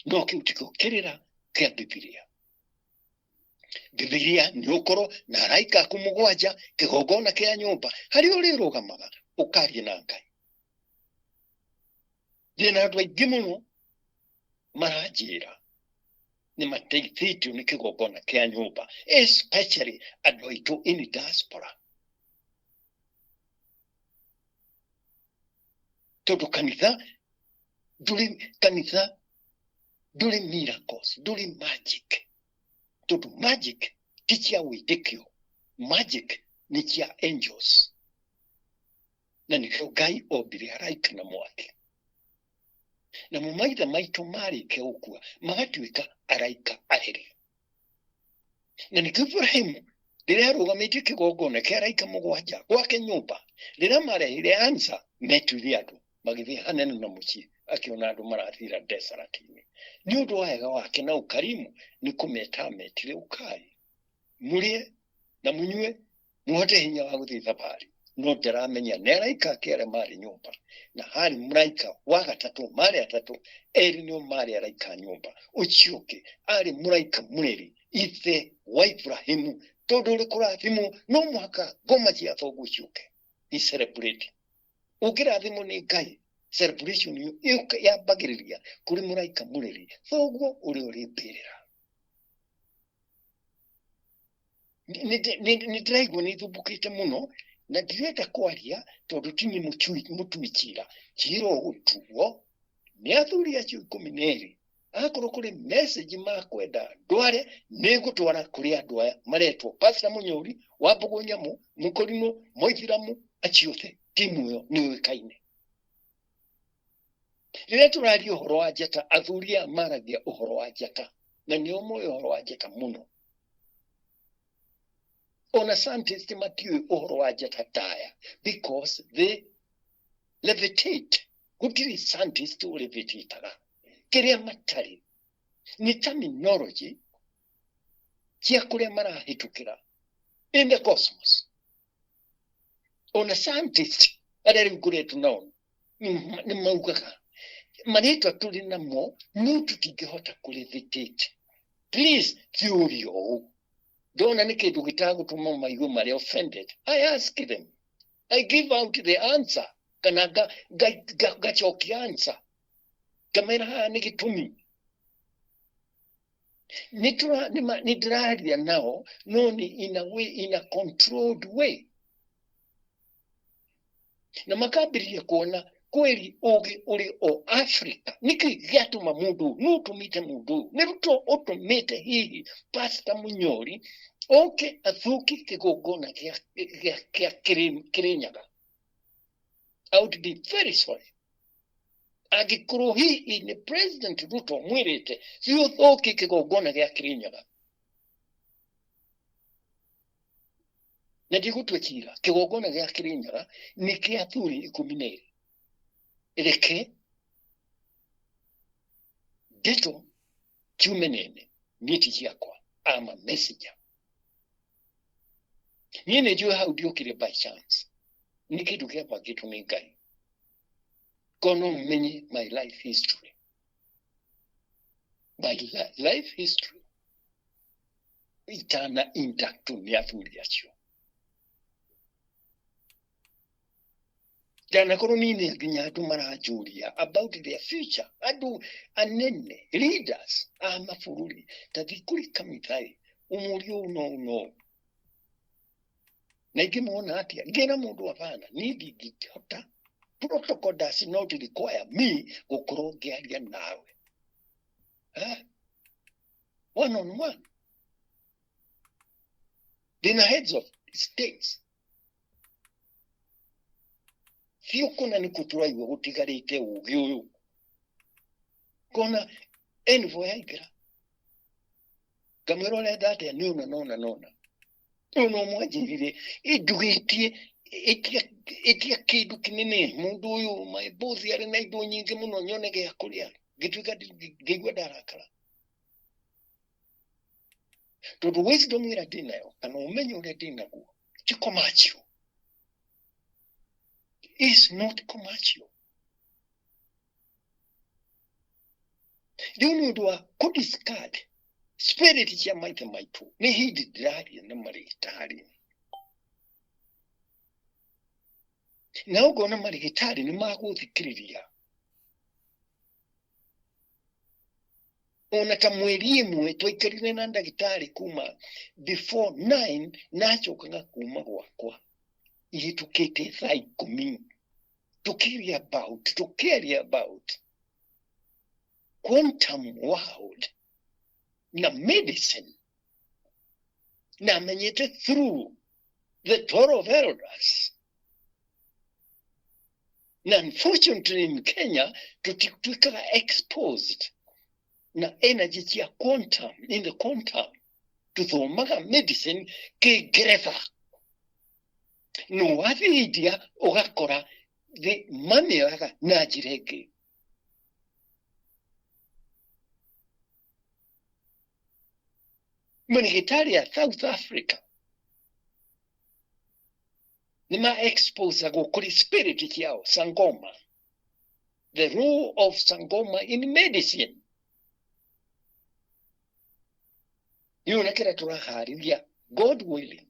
no kĩu tikĩo kĩrĩra kĩa Bibilia. Bibilia nĩ ũkorwo na araika aku mũgwanja, kĩgongona kĩa nyũmba harĩa ũrĩrũgamaga ũkarie na Ngai. Ndĩna andũ aingĩ mũno maranjĩra nĩ mateithĩtio nĩ kĩgongona kĩa nyũmba, especially andũ aitũ in diaspora, tondũ kanitha ndũrĩ, kanitha ndũrĩ miracles, ndũrĩ magic, tondũ magic ti cia wĩtĩkio, magic nĩ cia angels, na nĩkĩo Ngai ombire araika na mwaki, namo maithe maitũ marĩkia gũkua magatuĩka araika areri. Na nĩkĩo Ibrahimu rĩrĩa arũgamĩtie kĩgongona kĩa araika mũgwanja gwake nyũmba, rĩrĩa marehire ansa metuire andũ magĩthiĩ hanene na mũciĩ, akĩona andũ marathira deserati-inĩ. Nĩ ũndũ wa wega wake na ũkarimu nĩ kũmeta ametire, ũkai mũrĩe na mũnyue mũhote hinya wa gũthiĩ thabarĩ. No ndaramenya nĩ araika ake arĩa marĩ nyũmba, na harĩ mũraika wa gatatũ, marĩ atatũ, erĩ nĩo marĩ araika a nyũmba, ũcio ũngĩ arĩ mũraika mũreri, ithe wa Ibrahimu. Tondũ ũrĩ kũrathimwo no mũhaka ngoma cia thoguo ciũke i celebrate. Ũngĩrathimwo nĩ Ngai, celebration ĩyo yambagĩrĩria kũrĩ mũraika mũreri, thoguo ũrĩa ũrĩ mbĩrĩra. Nĩ ndĩraigua nĩ thumbũkĩte mũno na ndirenda kwaria tondũ ti nĩ mũtui cira. Cira ũgũtuo nĩ athuri acio 12. Akorwo kũrĩ message makwenda ndware, nĩ ngũtwara kũrĩ andũ aya maretwo Pastor Mũnyori wa Mbũgũ Nyamũ, Mũkũrimũ, Mũithiramu, acio othe timu ĩyo nĩ yũĩkaine. Rĩrĩa tũraria ũhoro wa njata, athuri aya maragia ũhoro wa njata na nĩo moĩ ũhoro wa njata mũno. Ona scientist matiũĩ ũhoro wa njata taya because they levitate. Gũtirĩ scientist ũlevitataga. Kĩrĩa matarĩ nĩ terminology cia kũrĩa marahĩtũkĩra in the cosmos. Ona scientist arĩa rĩu ngoretwo nao nĩ maugaga marĩtwa tũrĩ namo no tũtingĩhota kũlevitate. Please theory ũũ ndona nĩ kĩndũ gĩtagũtũma maigue marĩ offended. I ask them, I give out the answer, kana ngacokia answer ngamera haha nĩ gĩtũmi nĩ ndĩraria nao, no nĩ in a way, in a controlled way, na makambĩrĩria kuona kweri ũgĩ ũrĩ o Africa. Nĩkĩ gĩatũma mũndũ ũyũ, nũ ũtũmĩte mũndũ ũyũ? Nĩ Ruto ũtũmĩte hihi Pastor Mũnyori oke athũkie kĩgongona kĩa Kĩrĩnyaga? I would be very sorry angĩkorwo hihi nĩ President Ruto mwĩrĩte thiĩ ũthũkie kĩgongona gĩa Kĩrĩnyaga. Na ndigũtua cira, kĩgongona gĩa Kĩrĩnyaga nĩ kĩa athuri 12. Reke ndeto kiume nene, niĩ ti ciakwa. I'm a messenger. Niĩ nĩ njũĩ hau ndiokire by chance, nĩ kĩndũ kĩabangĩtwo nĩ Ngai. Ko no menye my life history, my life history itana induct nĩ athuri acio. Ndanakorwo niĩ nĩ nginya andũ maranjũria about their future, andũ anene, leaders a mabũrũri, ta thiĩ kũrĩ Kamithai ũmũrie ũũ no ũũ no ũũ. Na ingĩmona atĩa ngĩra mũndũ abana niĩ ndingĩhota. Protocol does not require me gũkorwo ngĩaria nawe, eh? One on one ndĩna heads of states biũ kũna nĩkuo tũraigua gũtigarĩte ũgĩ ũyũ kona envoy yaingĩra ngamwĩra ũrenda atĩa nĩ ũna nona nona ũyũ no mwanjĩrire ndugĩtie ĩtia kĩndũ kĩnene. Mũndũ ũyũ my boss arĩ na indo nyingĩ mũno, nyone gĩa kũrĩa. Ngĩtuĩka ngĩigua ndarakara tondũ wisdom ĩrĩa ndĩnayo kana ũmenyo ũrĩa ndĩnaguo ti commercial, is not commercial. Rĩu nĩ ũndũ wa kũ discard spirit cia maithe maitũ. Nĩ hĩndĩ ndĩraria na marĩgĩtarĩ na ũngona marĩgĩtarĩ nĩ magũthikĩrĩria ona ta mweri ĩmwe twaikarire na ndagĩtarĩ kuma before 9, nacokaga kuma gwakwa ihĩtũkĩte thaa 10, tũkĩaria about quantum world na medicine, na amenyete through the 12 elders. Na unfortunately in Kenya tũtituĩkaga exposed na energy cia quantum. In the quantum tuthomaga medicine Kĩngeretha, no wathiĩ India ũgakora mamĩoyaga na njĩra ĩngĩ. Marigitari a South Africa nĩ ma exposagwo kũrĩ spirit ciao sangoma, the role of sangoma in medicine. Nĩ ona kĩrĩa tũraharĩria, God willing,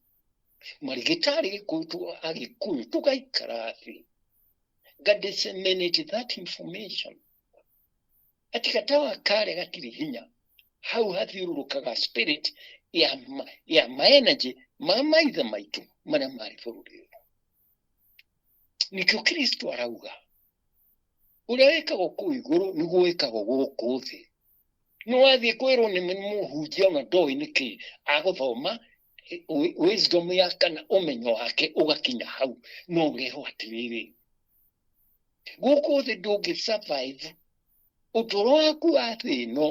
marigitari Gĩkũyũ, Agĩkũyũ tũgaikara thĩ nga disseminate that information atĩ gatawa karĩa gatirĩ hinya hau hathiũrũrũkaga spirit ya ma energy ma maithe maitũ marĩa marĩ bũrũri ũyũ. Nĩkĩo Kristo arauga ũrĩa wĩkagwo kũu igũrũ nĩguo wĩkagwo gũkũ thĩ. Nĩ wathiĩ kwĩrwo nĩ mũhunjia ona ndoĩ nĩkĩ agũthoma wisdom ya kana ũmenyo wake ũgakinya hau, no ũrerwo atĩrĩrĩ, gũkũ thĩ ndũngĩ survive ũtũũro waku wa thĩ ĩno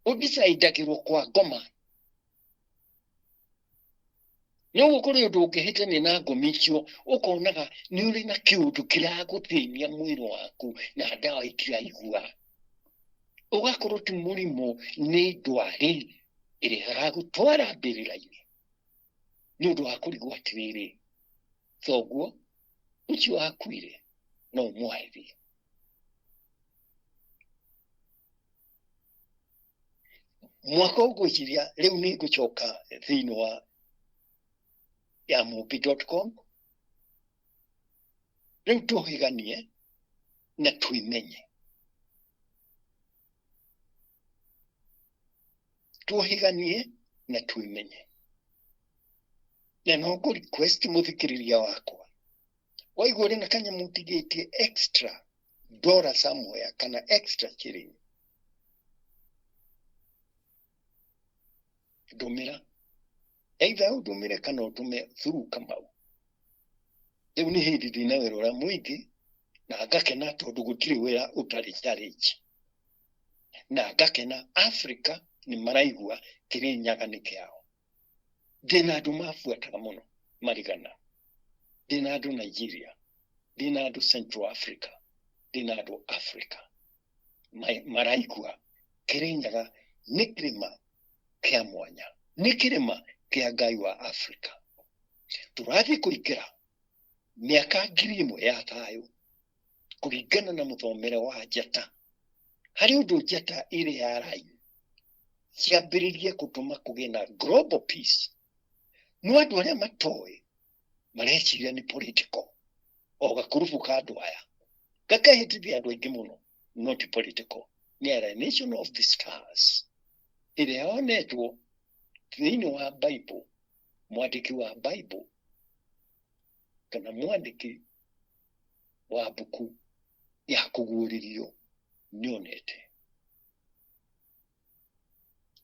ũdicaidagĩrwo kwa ngoma. Nĩ ũguo kũrĩ ũndũ ũngĩhĩtania na ngomi icio, ũkonaga nĩ ũrĩ na kĩũndũ kĩragũthĩnia mwĩrĩ waku na ndawa itiraigua, ũgakorwo ti mũrimũ, nĩ ndwari ĩrĩa ĩragũtwara mbĩrĩra-inĩ nĩ ũndũ wa kũrigwo atĩrĩrĩ, thoguo ũcio akuire no ũmũharĩrie. Mwaka ũngwĩciria rĩu nĩ ngũcoka thĩinĩ wa ya mũmbi.com rĩu tũhĩganie na twĩmenye, tũhĩganie na twĩmenye. Na no ngũ request mũthikĩrĩria wakwa, waigua ũrĩ na kanyamũ ũtigĩtie extra dollar somewhere kana extra shilling, ndũmĩra, either ũndũmĩre kana ũtũme through Kamau. Rĩu nĩ hĩndĩ ndĩna wĩra ũrĩa mũingĩ na ngakena tondũ gũtirĩ wĩra ũtarĩ challenge, na ngakena Africa nĩ maraigua Kĩrĩnyaga nĩ kĩao. Ndĩna andũ mabuataga mũno marigana, ndĩna andũ Nigeria, ndĩna andũ Central Africa, ndĩna andũ Africa maraigua Kĩrĩnyaga nĩ kĩrĩma kĩa mwanya, nĩ kĩrĩma kĩa Ngai wa Africa. Tũrathiĩ kũingĩra mĩaka 1000 ya thayũ kũringana na mũthomere wa njata. Harĩ ũndũ njata ĩrĩ ya line ciambĩrĩrie gũtũma kũgĩe na global peace. No andũ arĩa matoĩ mareciria nĩ political, o gakurubu ka andũ aya gakahĩtithia andũ aingĩ mũno. Not political, nĩ alignation of the stars ĩrĩa yonetwo thĩinĩ wa Bible. Mwandĩki wa Bible kana mwandĩki wa mbuku ya kũguũrĩrio nĩonete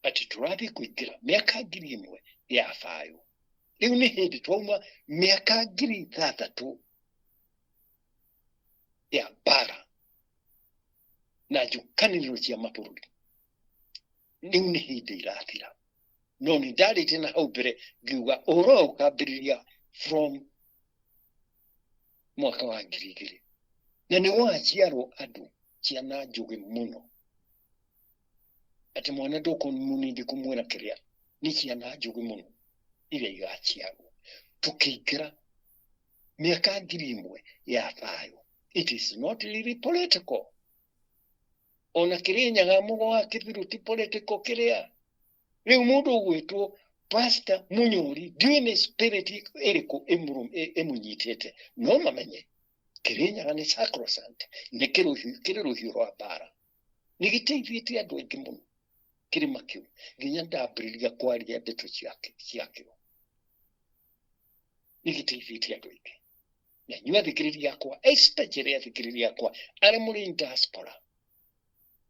atĩ tũrathiĩ kũingĩra mĩaka 1000 ya thayũ. Rĩu nĩ hĩndĩ twauma mĩaka 6000 ya mbara na njũkanĩrĩro cia mabũrũri. Rĩu nĩ hĩndĩ irathira. No nĩ ndarĩtie na hau mbere ngiuga ũhoro ũyũ ũkambĩrĩria from mwaka wa 2000, na nĩ waciarwo andũ ciana njũgĩ mũno, atĩ mwana ndũkũmũnindi kũmwĩra kĩrĩa, nĩ ciana njũgĩ mũno iria igaciarwo tũkĩingĩra mĩaka 1000 ya thayũ. It is not really political. Ona Kĩrĩnyaga mũgo wa kĩthiru ti political. Kĩrĩa rĩu mũndũ ũgwĩtwo Pastor Munyori, ndiũĩ nĩ spirit ĩrĩkũ ĩmũnyitĩte, no mamenye Kĩrĩnyaga nĩ sacrosanct, nĩ kĩrĩ rũhiũ rwa mbara, nĩ gĩteithĩtie andũ aingĩ mũno kĩrĩma kĩu nginya ndambĩrĩria kwaria ndeto ciakĩo. Nĩ gĩteithĩtie andũ aingĩ. Na inyuĩ athikĩrĩria akwa, especially athikĩrĩria akwa arĩa mũrĩ in diaspora,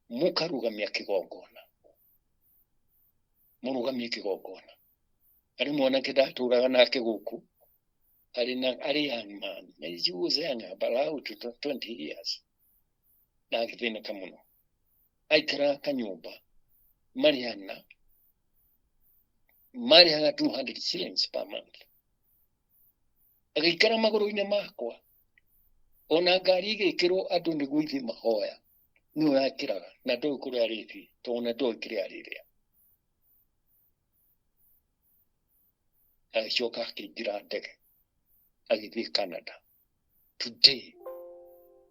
mũkarũgamia kĩgongona, mũrũgamie kĩgongona. Harĩ mwanake ndatũraga nake gũkũ, arĩ na arĩ young man, he was young, about 20 years, na agĩthĩnĩka mũno. Aikaraga kanyũmba marĩ ana, marĩhaga 200 shillings per month. Agĩikara magũrũ-inĩ makwa, ona ngari igĩkĩrwo andũ nĩguo ithiĩ mahoya. Nĩwe akĩraga na ndoĩ kũrĩa arĩthiĩ tondũ ona ndoĩ kĩrĩa arĩrĩa. Agĩcoka akĩingĩra ndege agĩthiĩ Canada.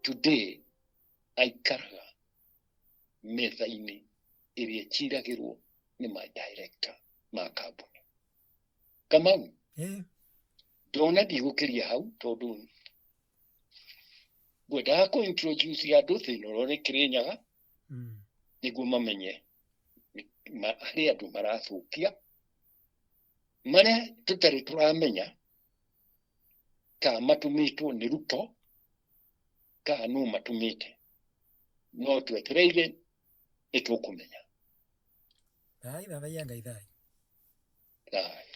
Today aikaraga metha-inĩ ĩrĩa ĩciragĩrwo nĩ ma director ma kambuni. Kamau, ndona ndigũkĩria hau tondũ ngwendaga kũ introduce andũ thĩna ũrĩa ũrĩ Kĩrĩnyaga nĩguo mamenye harĩ andũ marathũkia marĩa tũtarĩ tũramenya kana matũmĩtwo nĩ Ruto kana nũ matũmĩte, no twetereire nĩ tũkũmenya. Thai, thathaiya Ngai thai. Thayũ.